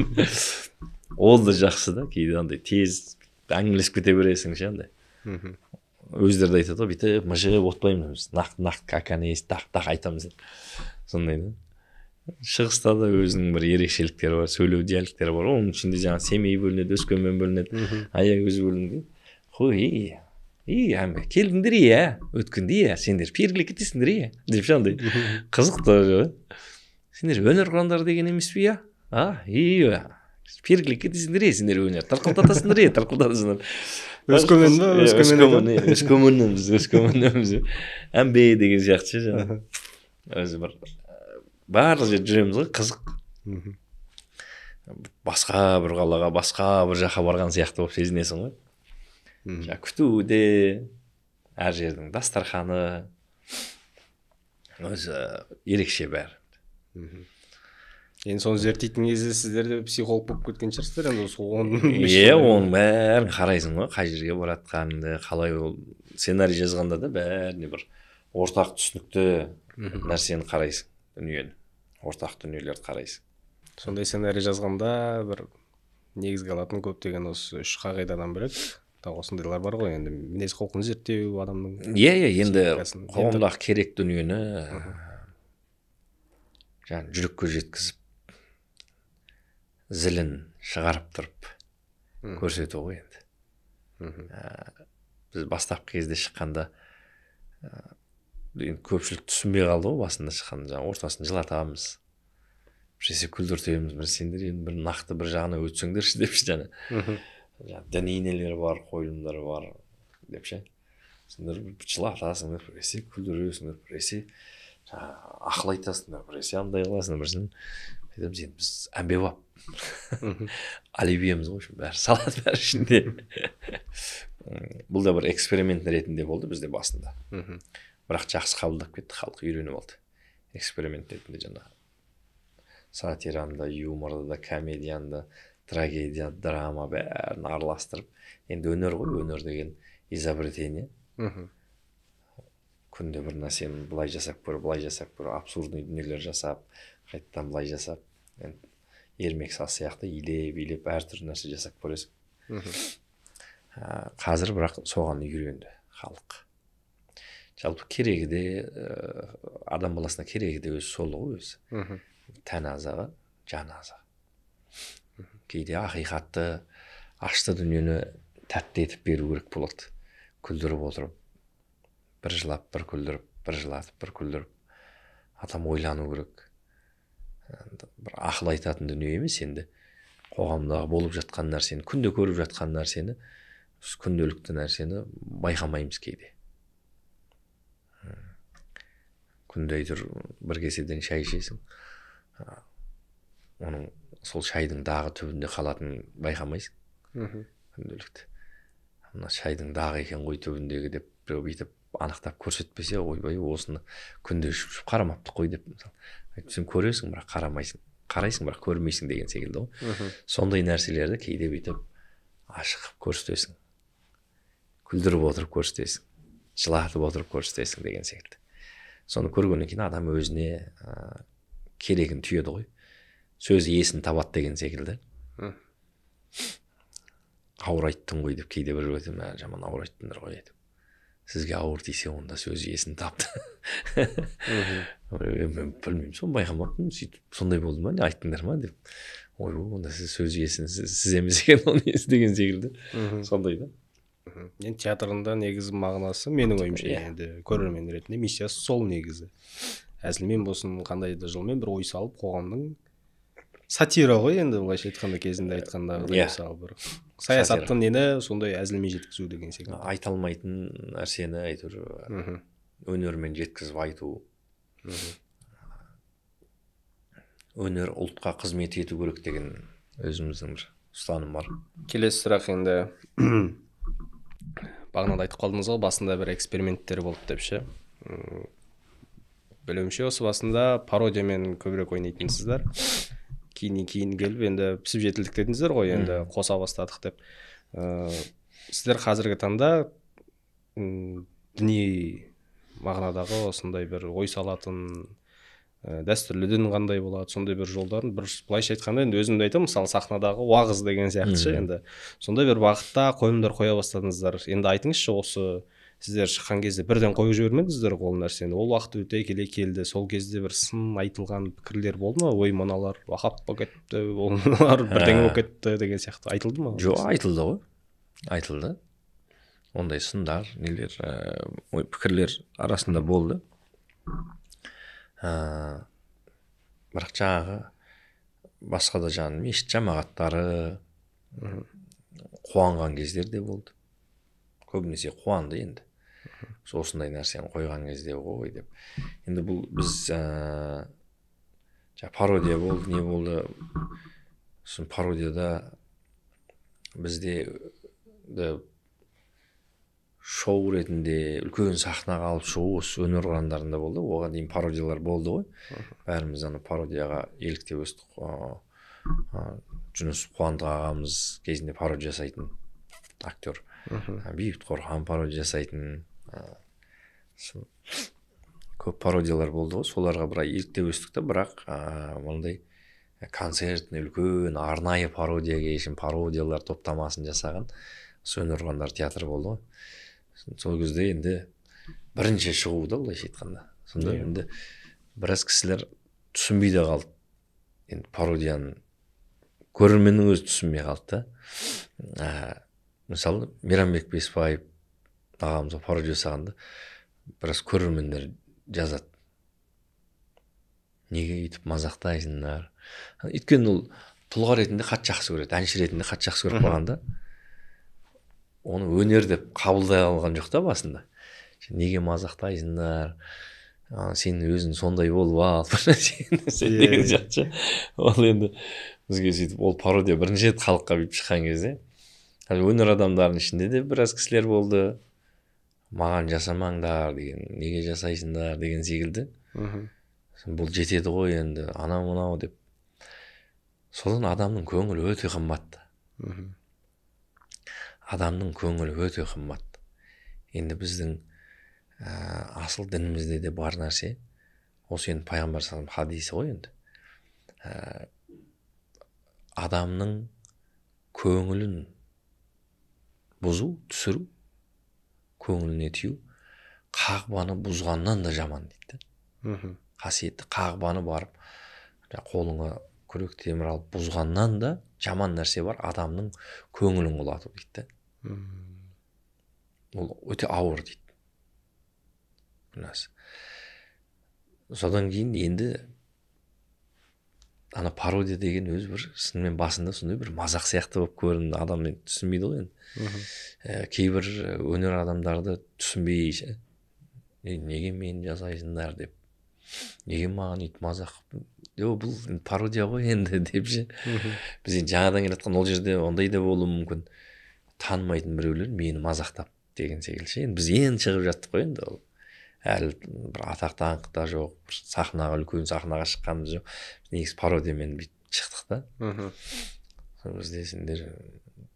Ол да жақсы да, кейде андай тез әңгімелесіп кете бересің ше андай. Өздері де айтады ғой, бүйтіп мыжып отпаймыз біз, нақты-нақты как они есть, тақ-тақ айтамыз деп. Сондай да. Шығыста да өзінің бір ерекшеліктері бар, сөйлеу диалектері бар. Оның ішінде жаңағы Семей бөлінеді, Өскемен бөлінеді, Аягөз бөлінеді. Қой, ей, әмбе, келдіңдер, иә, өткенде, иә, сендер пергілі кетесіңдер, иә, деп ше андай. Қызық та, сендер өнер құрандар деген емес пе, иә? А, ей, пергілі кетесіңдер, иә, сендер өнер, тырқылдатасыңдар, иә, тырқылдатасыңдар. Өскемен ба? Өскемен, Өскеменнен біз, Өскеменнен біз. Әмбе деген сияқты ше, жаңағы. Өзі бір барлық жерде жүреміз ғой, қызық. Басқа бір қалаға, басқа бір жаққа барған сияқты болып сезінесің ғой. Жаңа күтуде, әр жердің дастарханы өзі ерекше бәрі. Енді соны зерттейтін кезде сіздер де психолог болып кеткен шығарсыздар, енді соны. Иә, оның бәрін қарайсың ғой, қай жерге баратқаныңды, қалай ол сценарий жазғанда да бәріне бір ортақ түсінікті нәрсені қарайсың, дүниені, ортақ дүниелерді қарайсың. Сондай сценарий жазғанда бір негізге алатын көптеген осы үш қағидадан бөлек тағы осындайлар бар ғой, енді мінез құлқын зерттеу адамның. Иә, иә, енді қоғамдағы керек дүниені жаңағы жүрекке жеткізіп, зілін шығарып тұрып көрсету ғой енді. Біз бастапқы кезде шыққанда енді көпшілік түсінбей қалды ғой, басында шыққанда жаңағы ортасын жылатамыз, біресе күлдіртеміз, бір сендер енді бір нақты бір жағына өтсеңдерші деп ше, жаңа діни нелер бар, қойылымдар бар деп ше. Сендер жылатасыңдар, біресе күлдіресіңдер, біресе ақыл айтасыңдар, біресе андай қыласыңдар, біресе айтамыз, енді біз әмбебап алибиеміз ғой, бәрі салат бәрі ішінде. Бұл да бір эксперимент ретінде болды бізде басында. Бірақ жақсы қабылдап кетті, халық үйреніп алды. Эксперимент ретінде жаңағы сатираны да, юморды да, комедияны да, трагедия, драма бәрін араластырып. Енді өнер ғой, өнер деген изобретение. Күнде бір нәрсені былай жасап көр, былай жасап көр, абсурдный дүниелер жасап, қайтадан былай жасап, енді ермек саз сияқты илеп-илеп әртүрлі нәрсе жасап көресің. Қазір бірақ соған үйренді халық. Жалпы керегі де, адам баласына керегі де өзі сол ғой өзі. Тән азығы, жан азығы. Кейде ақиқатты, ашты дүниені тәтті етіп беру керек болады. Күлдіріп отырып, бір жылап, бір күлдіріп, бір жылатып, бір күлдіріп. Адам ойлану керек. Бір ақыл айтатын дүние емес енді. Қоғамдағы болып жатқан нәрсені, күнде көріп жатқан нәрсені, күнделікті нәрсені байқамаймыз кейде. Күнде әйтеуір бір кеседен шай ішесің. Оның сол шайдың дағы түбінде қалатынын байқамайсың. Күнделікті. Мына шайдың дағы екен ғой түбіндегі деп біреу бүйтіп анықтап көрсетпесе, ойбай, осыны күнде ішіп қарамаптық қой деп мысалы. Сен көресің, бірақ қарамайсың. Қарайсың, бірақ көрмейсің деген секілді ғой. Сондай нәрселерді кейде бүйтіп ашық көрсетесің. Күлдіріп отырып көрсетесің. Жылатып отырып көрсетесің деген секілді. Соны көргеннен кейін адам өзіне керегін түйеді ғой. Сөз иесін табады деген секілді. Ауыр айттың ғой деп кейде бір өте жаман ауыр айттыңдар ғой деп. Сізге ауыр тисе, онда сөз иесін тапты. Мен білмеймін, соны байқамаппын, сөйтіп сондай болды ма, не айттыңдар ма деп. Ой, онда сіз сөз иесін, сіз емес екен оның иесі деген секілді. Сондай да. Енді театрында негізі мағынасы, менің ойымша, енді көрермен ретінде миссиясы сол негізі. Әзілмен болсын, қандай да жолмен бір ой салып, қоғамның сатира ғой енді, былайша айтқанда, кезінде айтқандағыдай, мысалы, бір саясаттың нені сондай әзілмен жеткізу деген секілді. Айта алмайтын нәрсені әйтеуір өнермен жеткізіп айту. Өнер ұлтқа қызмет ету керек деген өзіміздің бір ұстаным бар. Келесі сұрақ енді, бағана да айтып қалдыңыз ғой, басында бір эксперименттер болды деп ше. Білуімше, осы басында пародиямен көбірек ойнайтынсыздар. Кейін келіп енді пісіп жетілдік дедіңіздер ғой, енді қоса бастадық деп. Сіздер қазіргі таңда діни мағынадағы осындай бір ой салатын, дәстүрлі дін қандай болады, сондай бір жолдарын бір былайша айтқанда, енді өзімді айтамын, мысалы, сахнадағы уағыз деген сияқты ше, енді сондай бір бағытта қойылымдар қоя бастадыңыздар. Енді айтыңызшы, осы сіздер шыққан кезде бірден қойып жібермедіңіздер ғой ол нәрсені, ол уақыт өте келе келді, сол кезде бір сын айтылған пікірлер болды ма? Ой, мыналар вахап болып кетті, ол мыналар бірдеңе болып кетті деген сияқты айтылды ма? Жоқ, айтылды ғой, айтылды. Ондай сындар, нелер, ой, пікірлер арасында болды. Бірақ жаңағы басқа да жаңағы мешіт жамағаттары қуанған кездер де болды. Көбінесе қуанды енді. Осындай нәрсені қойған кезде ой деп. Енді бұл біз пародия болды, не болды. Сосын пародияда бізде шоу ретінде үлкен сахнаға алып шығу осы өнер ұрандарында болды. Оған дейін пародиялар болды ғой. Бәріміз ана пародияға еліктеп өстік. Жүніс Қуандық ағамыз кезінде пародия жасайтын актер. Бейбіт Қорған пародия жасайтын. Көп пародиялар болды ғой. Соларға бір еліктеп өстік те, бірақ мындай концертін үлкен арнайы пародия кешін, пародиялар топтамасын жасаған өнер ұрандар театры болды ғой. Сол кезде енді бірінші шығу да, былайша айтқанда. Сонда енді біраз кісілер түсінбей де қалды. Енді пародияны көрерменнің өзі түсінбей қалды да. Мысалы, Мейрамбек Бесбаев ағамыз пародия жасағанда біраз көрермендер жазады. Неге өйтіп мазақтайсыңдар? Өйткені ол тұлға ретінде қатты жақсы көреді, әнші ретінде қатты жақсы көріп қалғанда оны өнер деп қабылдай алған жоқ та басында. Неге мазақтайсыңдар? Сен өзің сондай болып ал деген сияқты. Ол енді бізге сөйтіп ол пародия бірінші рет халыққа бүйтіп шыққан кезде өнер адамдарының ішінде де біраз кісілер болды. Маған жасамаңдар деген, неге жасайсыңдар деген секілді. Бұл жетеді ғой енді, анау мынау деп. Содан адамның көңілі өте қымбат. Адамның көңілі өте қымбат. Енді біздің асыл дінімізде де бар нәрсе, осы енді пайғамбар саллаллаху хадисі ғой енді. Адамның көңілін бұзу, түсіру, көңіліне тию, қағбаны бұзғаннан да жаман дейді. Қасиетті қағбаны барып, қолыңа күрек темір алып бұзғаннан да жаман нәрсе бар, адамның көңілін құлату дейді. Ол өте ауыр дейді. Күнәсі. Содан кейін енді ана пародия деген өзі бір шынымен басында сондай бір мазақ сияқты болып көрінді, адам енді түсінбейді ғой енді. Кейбір өнер адамдарды түсінбей, неге мені жасайсыңдар деп. Неге маған өйтіп мазақ, бұл пародия ғой енді деп ше. Біз енді жаңадан келе жатқан, ол жерде ондай да болуы мүмкін, танымайтын біреулер мені мазақтап деген секілді ше. Енді біз енді шығып жаттық қой енді, ол әлі бір атақ даңқ та жоқ, бір сахнаға, үлкен сахнаға шыққанымыз жоқ. Негізі пародиямен бүйтіп шықтық та. Сол кезде сендер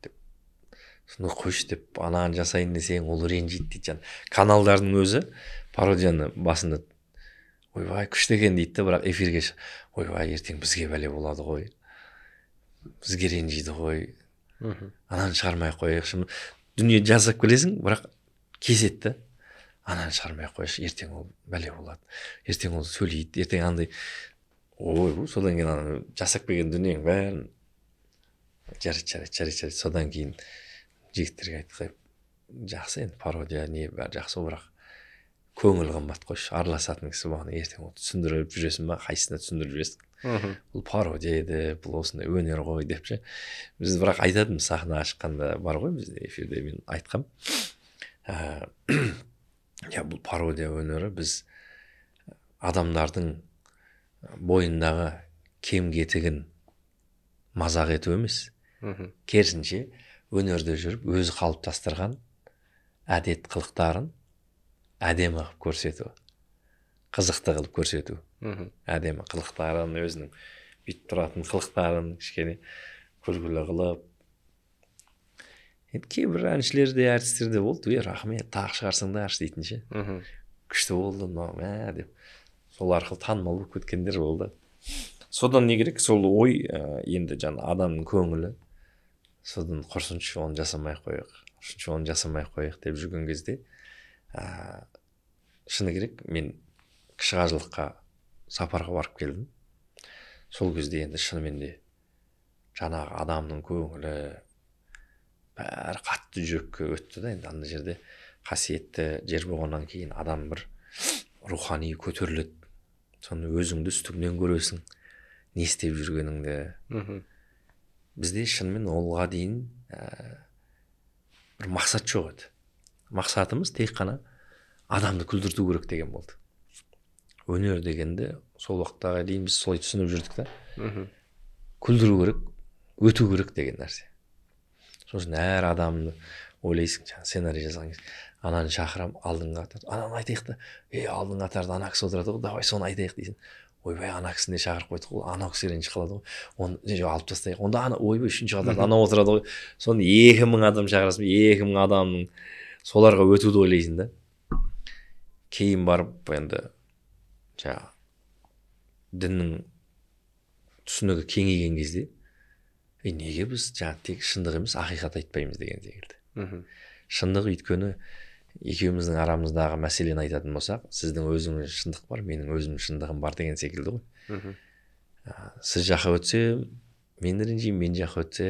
деп, соны қойшы деп, ананы жасайын десең, ол ренжиді дейді. Жаңа каналдардың өзі пародияны басында ойбай күшті екен дейді де, бірақ эфирге ойбай ертең бізге бәле болады ғой, бізге ренжиді ғой, ананы шығармай ақ қояйықшы. Дүние жасап келесің, бірақ кеседі да, ананы шығармай ақ қояйықшы, ертең ол бәле болады, ертең ол сөйлейді, ертең андай ой. Содан кейін ана жасап келген дүниенің бәрін жарайды, жарайды, жарайды, жарайды. Содан кейін жігіттерге айттық: жақсы енді, пародия не, бәрі жақсы ғой, бірақ көңіл қымбат қойшы, араласатын кісі болғаннан ертең ол түсіндіріп жүресің ба, қайсысына түсіндіріп жүресің, бұл пародия еді, бұл осындай өнер ғой деп ше. Біз бірақ айтатынбыз, сахнаға шыққанда бар ғой, бізде эфирде мен айтқам, иә, бұл пародия өнері, біз адамдардың бойындағы кем кетігін мазақ ету емес, керісінше өнерде жүріп өзі қалыптастырған әдет қылықтарын әдемі қылып көрсету, қызықты қылып көрсету, әдемі қылықтарын, өзінің бүйтіп тұратын қылықтарын кішкене күлкілі қылып. Енді кейбір әншілерде, әртістерде болды: е, рахмет, тағы шығарсыңдаршы дейтін ше, күшті болды мынау мә деп, сол арқылы танымал болып кеткендер болды. Содан не керек, сол ой, енді жаңа адамның көңілі, содан құрсыншы, оны жасамай ақ қояйық, құрсыншы, оны жасамай ақ қояйық деп жүрген кезде, шыны керек, мен кіші қажылыққа сапарға барып келдім. Сол кезде енді шынымен де жаңағы адамның көңілі бәрі қатты жүрекке өтті да. Енді ана жерде қасиетті жер болғаннан кейін адам бір рухани көтеріледі, соны өзіңді үстіңнен көресің, не істеп жүргеніңді. Бізде шынымен олға дейін бір мақсат жоқ еді. Мақсатымыз тек қана адамды күлдірту керек деген болды. Өнер дегенді сол уақыттарға дейін біз солай түсініп жүрдік та. Күлдіру керек, өту керек деген нәрсе. Сосын әр адамды ойлайсың, жаңағы сценарий жазған кезде, ананы шақырамын, алдыңғы қатарда ананы айтайық та, ей, алдыңғы қатарда ана кісі отырады ғой, давай соны айтайық дейсің. Ойбай, ана кісіні де шақырып қойдық қой, анау кісі ренжіп қалады ғой, оны жоқ, алып тастайық онда. Ана, ойбай, үшінші қатарда анау отырады ғой. Соны 2000 адам шақырасың, 2000 адамның соларға өтуді ойлайсың да. Кейін барып енді жаңағы діннің түсінігі кеңейген кезде, ей, неге біз жаңағы тек шындық емес, ақиқат айтпаймыз деген секілді. Шындық, өйткені екеуміздің арамыздағы мәселені айтатын болсақ, сіздің өзіңіз шындық бар, менің өзімнің шындығым бар деген секілді ғой. Сіз жаққа өтсе, мен ренжимін, мен жаққа өтсе,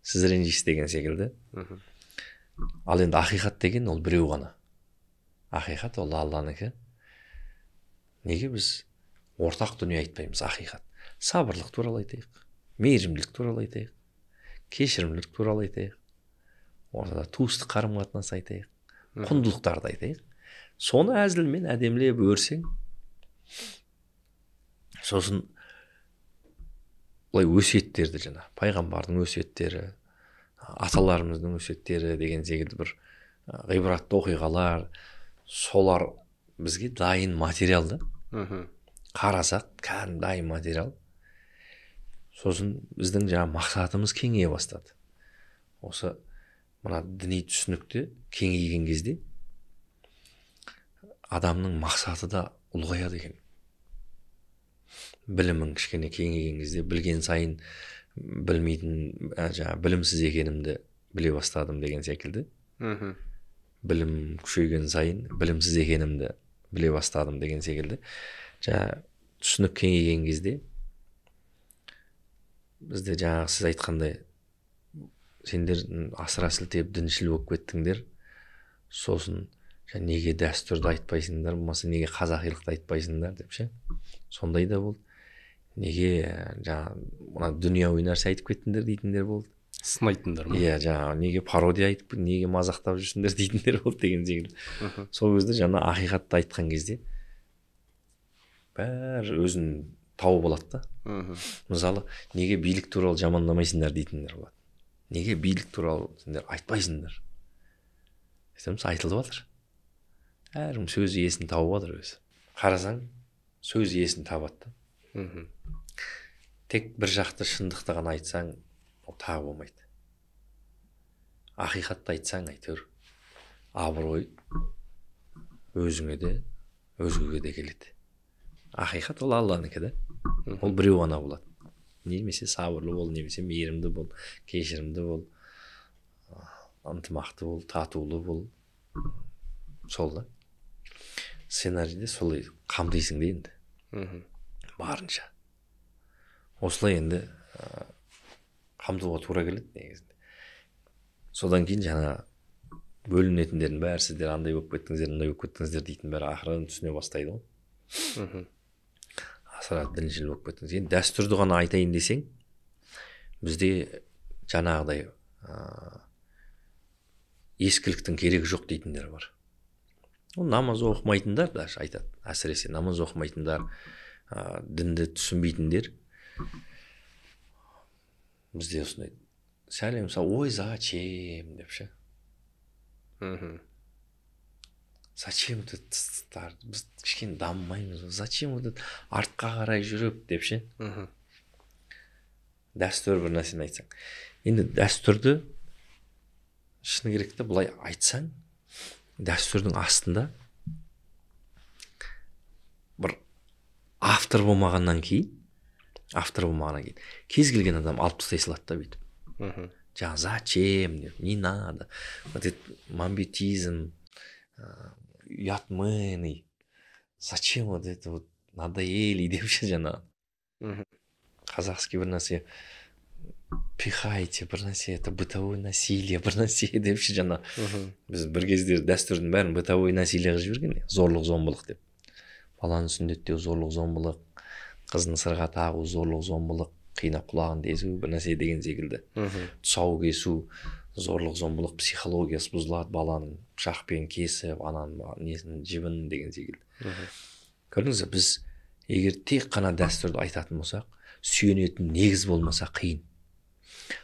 сіз ренжисіз деген секілді. Ал енді ақиқат деген ол біреу ғана. Ақиқат ол Алланікі. Неге біз ортақ дүние айтпаймыз? Ақиқат. Сабырлық туралы айтайық, мейірімділік туралы айтайық, кешірімділік туралы айтайық, ортада туыстық қарым қатынас айтайық, құндылықтарды айтайық. Соны әзілмен әдемілеп өрсең, сосын былай өсиеттерді, жаңа пайғамбардың өсиеттері, аталарымыздың өсиеттері деген секілді бір ғибратты оқиғалар, солар бізге дайын материал да. Қарасақ, кәдімгі дайын материал. Сосын біздің жаңа мақсатымыз кеңейе бастады. Осы мына діни түсінікте кеңейген кезде адамның мақсаты да ұлғаяды екен. Білімің кішкене кеңейген кезде, білген сайын білмейтін, жаңа білімсіз екенімді біле бастадым деген секілді. Білім күшейген сайын білімсіз екенімді біле бастадым деген секілді. Жаңа түсінік кеңейген кезде бізде жаңағы сіз айтқандай, сендер асыра сілтеп діншіл болып кеттіңдер, сосын неге дәстүрді айтпайсыңдар, болмаса неге қазақилықты айтпайсыңдар деп ше, сондай да болды. Неге жаңа мына дүнияуи нәрсе айтып кеттіңдер дейтіндер болды. Сынайтындар ма? Иә, жаңа неге пародия айтып, неге мазақтап жүрсіңдер дейтіндер болды деген секілді. Сол кезде жаңа ақиқатты айтқан кезде Бәрі өзін тауып алады да. Мысалы, неге билік туралы жамандамайсыңдар дейтіндер болады. Неге билік туралы сендер айтпайсыңдар? Айтамыз, айтылып жатыр. Әркім сөз иесін тауып жатыр өзі. Қарасаң, сөз иесін табады да. Тек бір жақты шындықты ғана айтсаң, ол тағы болмайды. Ақиқатты айтсаң, әйтеуір абырой өзіңе де, өзгеге де келеді. Ақиқат ол Алланікі да. Ол біреу ғана болады. Немесе сабырлы бол, немесе мейірімді бол, кешірімді бол, ынтымақты бол, татулы бол. Сол да. Сценарийде солай қамтисың да енді. Барынша. Осылай енді қамтуға тура келеді негізінде. Содан кейін жаңа бөлінетіндердің бәрі сіздер андай болып кеттіңіздер, мындай болып кеттіңіздер дейтін бәрі ақырын түсіне бастайды ғой. Асыра діншіл болып кеттіңіз. Енді дәстүрді ғана айтайын десең, бізде жаңағыдай ескіліктің керегі жоқ дейтіндер бар. Ол намаз оқымайтындар да айтады. Әсіресе намаз оқымайтындар, дінді түсінбейтіндер. Бізде осындай сәлем, ой, зачем деп ше. Зачем вот этот, біз кішкене дамымаймыз, зачем вот этот артқа қарай жүріп деп ше. Дәстүр бір нәрсені айтсаң. Енді дәстүрді шыны керек те былай айтсаң, дәстүрдің астында бір автор болмағаннан кейін, кез келген адам алып тастай салады да бүйтіп. Жаңа зачем деп, не надо, вот этот мамбетизм, ұятменный, зачем вот это вот надоели деп ше жаңа. Қазақский бір нәрсе пихайте, бір нәрсе, это бытовое насилие, бір нәрсе деп ше жаңа. Біз бір кездері дәстүрдің бәрін бытовое насилие қылып жіберген, зорлық зомбылық деп. Баланы сүндеттеу зорлық зомбылық, қызын сырға тағу зорлық зомбылық, қинап құлағын тесу бір нәрсе деген секілді. Тұсау кесу зорлық зомбылық, психологиясы бұзылады баланың, пышақпен кесіп ананың несін жібін деген секілді. Көрдіңіз бе, біз егер тек қана дәстүрді айтатын болсақ, сүйенетін негіз болмаса қиын.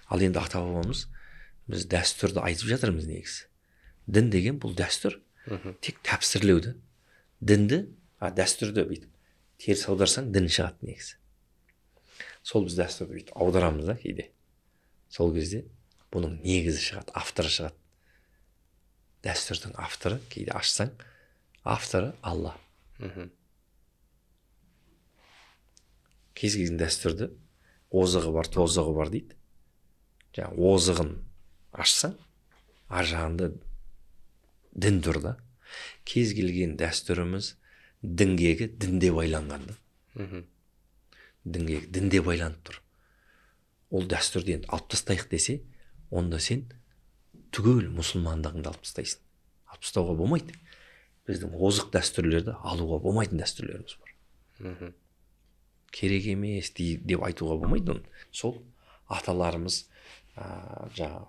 Ал енді ата бабамыз, біз дәстүрді айтып жатырмыз негізі. Дін деген бұл дәстүр. Тек тәпсірлеуді. Дінді, дәстүрді бүйтіп теріс аударсаң дін шығады негізі. Сол біз дәстүрді бүйтіп аударамыз да кейде. Сол кезде бұның негізі шығады, авторы шығады. Дәстүрдің авторы, кейде ашсаң, авторы Алла. Кез келген дәстүрді озығы бар, тозығы бар дейді. Жаңа озығын ашсаң, ар жағында дін тұр да. Кез келген дәстүріміз діңгегі дінде байланған да. Діңгегі дінде байланып тұр. Ол дәстүрді енді алып тастайық десе, онда сен түгел мұсылмандығыңды алып тастайсың. Алып тастауға болмайды. Біздің озық дәстүрлерді алуға болмайтын дәстүрлеріміз бар. Керек емес деп айтуға болмайды оны. Сол аталарымыз жаңа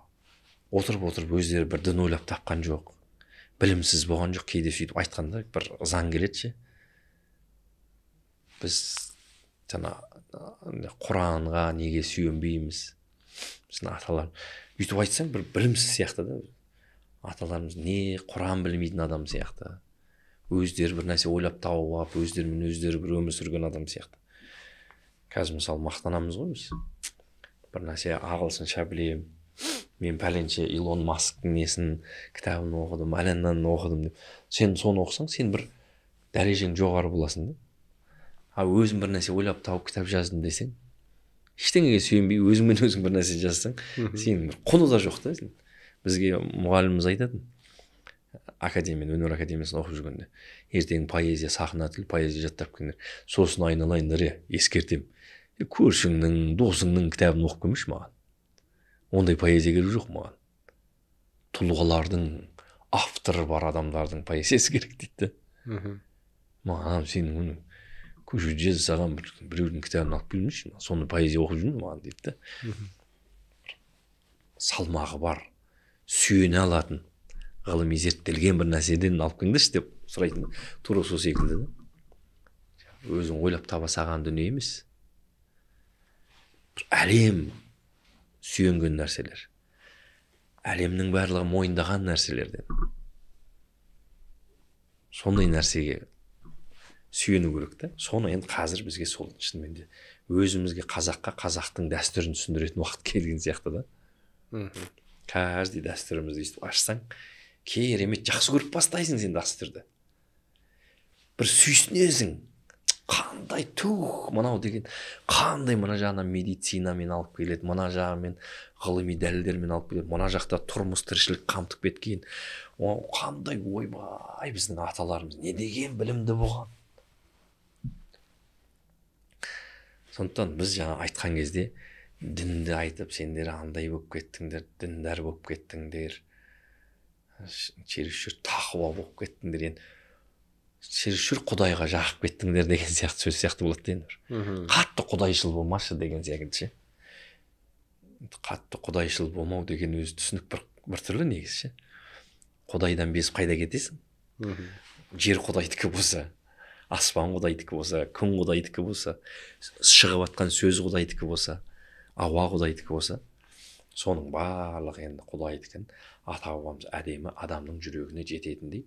отырып өздері бір дін ойлап тапқан жоқ, білімсіз болған жоқ. Кейде сөйтіп айтқанда бір заң келеді ше. Біз жаңа Құранға неге сүйенбейміз? Біздің аталар өйтіп айтсаң бір білімсіз сияқты да. Аталарымыз не Құран білмейтін адам сияқты. Өздері бір нәрсе ойлап тауып алып, өздерімен өздері бір өмір сүрген адам сияқты. Қазір мысалы мақтанамыз ғой біз. Бір нәрсе ағылшынша білем, мен пәленше Илон Масктың несін, кітабын оқыдым, әләннан оқыдым деп. Сен соны оқысаң, сен бір дәрежең жоғары боласың да. А өзің бір нәрсе ойлап тауып кітап жаздым десең, ештеңеге сүйенбей өзіңмен өзің бір нәрсе жазсаң, сенің бір құны да жоқ та. Бізге мұғаліміміз айтатын, академияны, өнер академиясын оқып жүргенде, ертең поэзия, сахна тіл, поэзия жаттап келіңдер, сосын айналайындар, ескертем. Көршіңнің, досыңның кітабын оқып келмеші маған. Ондай поэзия керек жоқ маған. Тұлғалардың, авторы бар адамдардың поэзиясы керек дейді. Маған сенің оны көшеде жасаған біреудің кітабын алып келмеші, соны поэзия оқып жүрмін маған дейді. Салмағы бар, сүйене алатын, ғылыми зерттелген бір нәрседен алып келіңдерші деп сұрайтын. Тура сол секілді да. Өзің ойлап таба салған дүние емес. Әлем сүйенген нәрселер. Әлемнің барлығы мойындаған нәрселерден. Сондай нәрсеге сүйену керек та. Соны енді қазір бізге сол шынымен де өзімізге, қазаққа, қазақтың дәстүрін түсіндіретін уақыт келген сияқты да. Каждый дәстүрімізді өйстіп ашсаң, керемет жақсы көріп бастайсың сен дәстүрді. Бір сүйсінесің. Қандай тух мынау деген, қандай мына жағынан медицинамен алып келеді, мына жағымен ғылыми дәлелдермен алып келеді, мына жақта тұрмыс тіршілік қамтып кеткен. Қандай ойбай біздің аталарымыз не деген білімді болған. Сондықтан біз жаңа айтқан кезде дінді айтып, сендер андай болып кеттіңдер, діндар болып кеттіңдер, чересчур тақуа болып кеттіңдер, енді чересчур құдайға жағып кеттіңдер деген сияқты сөз сияқты болады енді. Қатты құдайшыл болмашы деген секілді ше. Қатты құдайшыл болмау деген өзі түсінік бір түрлі негізі ше. Құдайдан безіп қайда кетесің? Жер құдайдікі болса, аспан құдайдікі болса, күн құдайдікі болса, шығып атқан сөз құдайдікі болса, ауа құдайдікі болса, соның барлығы енді құдайдікін. Ата-бабамыз әдемі адамның жүрегіне жететіндей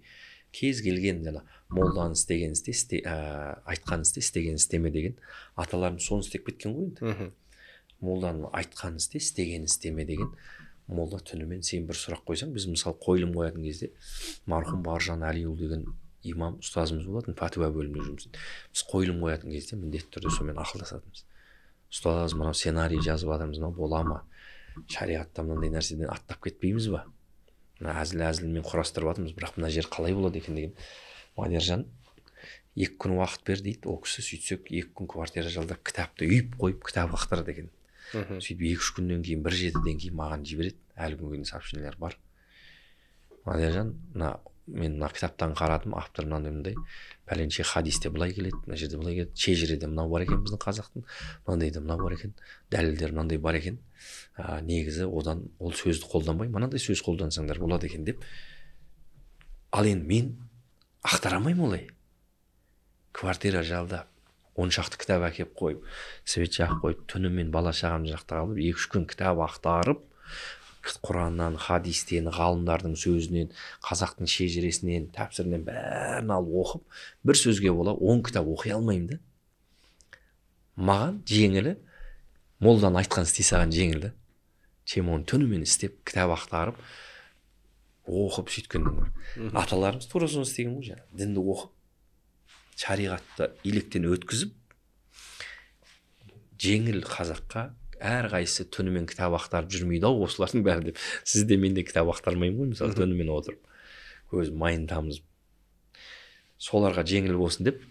кез келген жаңа молданың істеген істе, айтқан істе, істеген істеме деген аталарымыз соны істеп кеткен ғой енді. Молданың айтқан істе, істеген істеме деген. Молда түнімен сен бір сұрақ қойсаң, біз мысалы қойылым қоятын кезде марқұм Баржан Әлиұлы деген имам ұстазымыз болатын, пәтуа бөлімінде жұмыс істейтін. Біз қойылым қоятын кезде міндетті түрде сонымен ақылдасатынбыз. Ұстаз, мынау сценарий жазып жатырмыз, мынау бола ма? Шариғатта мынандай нәрседен аттап кетпейміз ба? Мына әзіл-әзілмен құрастырып жатырмыз, бірақ мына жер қалай болады екен деген. Мадержан 2 күн уақыт бер дейді. Ол кісі сөйтсек 2 күн квартира жалдап кітапты үйіп қойып кітап ақтарады екен. Сөйтіп 2-3 күннен кейін, 1-7-ден кейін маған жібереді. Әлі күнге дейін сообщениелер бар. Мадержан, мына мен мына кітаптан қарадым, автор мынандай мындай, пәленше хадисте былай келеді, мына жерде былай келеді, шежіреде мынау бар екен біздің қазақтың, мынандайда мынау бар екен, дәлелдер мынандай бар екен. Негізі одан ол сөзді қолданбай, мынандай сөз қолдансаңдар болады екен деп. Ал енді мен ақтара алмаймын олай. Квартира жалдап, 10 шақты кітап әкеп қойып, свет жағып қойып, түнімен бала шағамды жақта қалып, 2-3 күн кітап ақтарып, Құраннан, хадистен, ғалымдардың сөзінен, қазақтың шежіресінен, тәпсірінен бәрін алып оқып, бір сөзге бола 10 кітап оқи алмаймын да. Маған жеңілі, молдан айтқан істей салған жеңіл да. Чем оны түнімен істеп, кітап ақтарып, оқып сөйткеннен гөрі. Аталарымыз тура соны істеген ғой жаңа. Дінді оқып, шариғатты електен өткізіп, жеңіл қазаққа әрқайсысы түнімен кітап ақтарып жүрмейді ау осылардың бәрі деп. Сіз де мен де кітап ақтармаймын ғой мысалы, түнімен отырып көз майын тамызып. Соларға жеңіл болсын деп,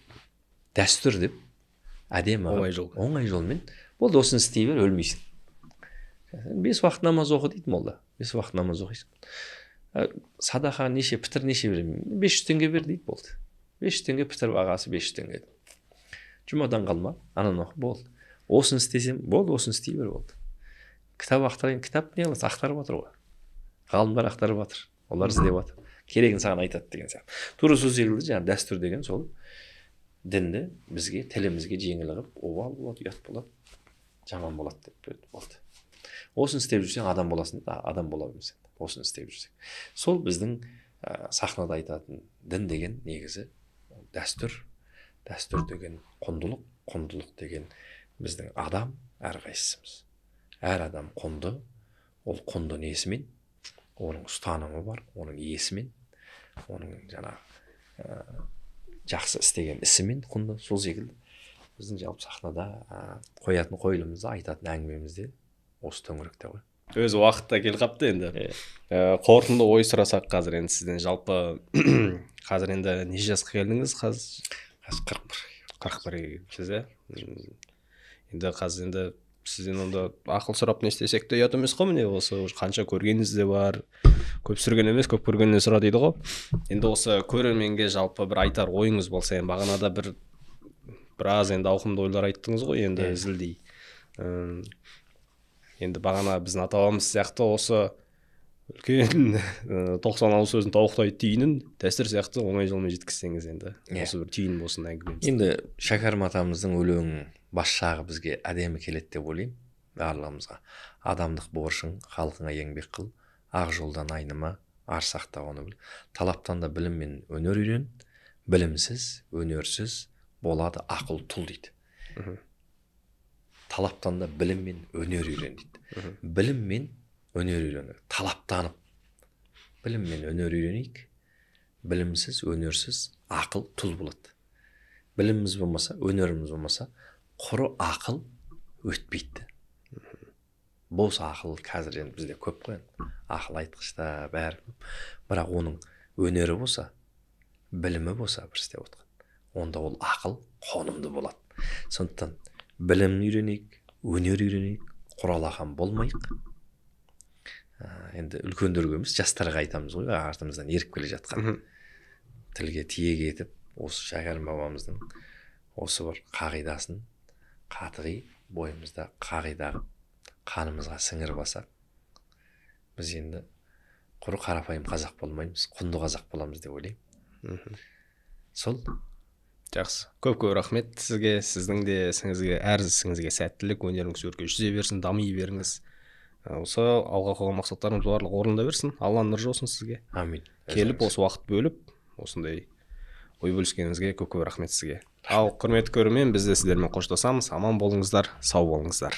дәстүр деп, әдемі оңай жол. Оңай жолмен болды, осыны істей бер, өлмейсің. 5 уақыт намаз оқы дейді молда. 5 уақыт намаз оқисың. Садақа неше, пітір неше беремін? 500 теңге бер дейді, болды. 500 теңге пітір бағасы 500 теңге. Жұмадан қалма, ананы оқы, болды. Осыны істесем, болды, осыны істей бер, болды. Кітап ақтарайын, кітап не қылады? Ақтарып жатыр ғой. Ғалымдар ақтарып жатыр. Олар іздеп жатыр. Керегін саған айтады деген сияқты. Тура сол секілді жаңа дәстүр деген сол дінді бізге, тілімізге жеңіл қылып, обал болады, ұят болады, жаман болады деп болды. Осыны істеп жүрсең адам боласың, адам бола бересің. Осыны істеп жүрсең. Сол біздің сахнада айтатын дін деген негізі дәстүр, дәстүр деген құндылық, құндылық деген біздің адам әрқайсымыз. Әр адам құнды, ол құнды несімен, оның ұстанымы бар, оның иесімен, оның жаңа жақсы істеген ісімен құнды. Сол секілді біздің жалпы сахнада қоятын қойылымызда, айтатын әңгімемізде осы төңіректе ғой. Өз уақытта келіп қапты енді. Қорытынды ой сұрасақ қазір енді сізден жалпы қазір енді неше жасқа келдіңіз қазір? Қазір 41. 41-ге келіпсіз, иә? Енді қазір енді сізден онда ақыл сұрап не істесек те ұят емес қой, міне осы қанша көргеніңіз де бар, көп сүрген емес, көп көргеннен сұра дейді ғой. Енді осы көрерменге жалпы бір айтар ойыңыз болса, енді бағанада біраз енді ауқымды ойлар айттыңыз ғой енді зілдей. Енді бағана біздің ата-бабамыз сияқты осы Үлкен 90 ауыз сөздің тауықтай түйінін дәстүр сияқты оңай жолмен жеткізсеңіз енді. Осы бір түйін болсын әңгімеміз. Енді Шәкәрім атамыздың өлеңінің бас жағы бізге әдемі келеді деп ойлаймын барлығымызға. Адамдық борышың халқыңа еңбек қыл, ақ жолдан айныма, ар сақта оны біл. Талаптан да білім мен өнер үйрен, білімсіз, өнерсіз болады ақыл тұл дейді. Талаптан да білім мен өнер үйрен дейді. Білім мен өнер үйрену. Талаптанып білім мен өнер үйренейік. Білімсіз, өнерсіз ақыл тұл болады. Біліміміз болмаса, өнеріміз болмаса, құры ақыл өтпейді. Бос ақыл қазір енді бізде көп қой енді. Ақыл айтқышта бәрі көп. Бірақ оның өнері болса, білімі болса бір істеп отқан, онда ол ақыл қонымды болады. Сондықтан білім үйренейік, өнер үйренейік, құралақан болмайық. Енді үлкендерге емес, жастарға айтамыз ғой, артымыздан еріп келе жатқан. Тілге тиек етіп, осы Шәкәрім бабамыздың осы бір қағидасын қатығи бойымызда қағида қанымызға сіңіріп алсақ, біз енді құр қарапайым қазақ болмаймыз, құнды қазақ боламыз деп ойлаймын. Сол. Жақсы. Көп-көп рахмет сізге, сіздің де ісіңізге, әр ісіңізге сәттілік, өнеріңіз өрге жүзе берсін, дами беріңіз. Осы алға қойған мақсаттарыңыз барлығы орында берсін. Алланың нұры жаусын сізге. Амин. Келіп осы уақыт бөліп, осындай ой бөліскеніңізге көп-көп рахмет сізге. Ал құрметті көрермен, біз де сіздермен қоштасамыз. Аман болыңыздар, сау болыңыздар.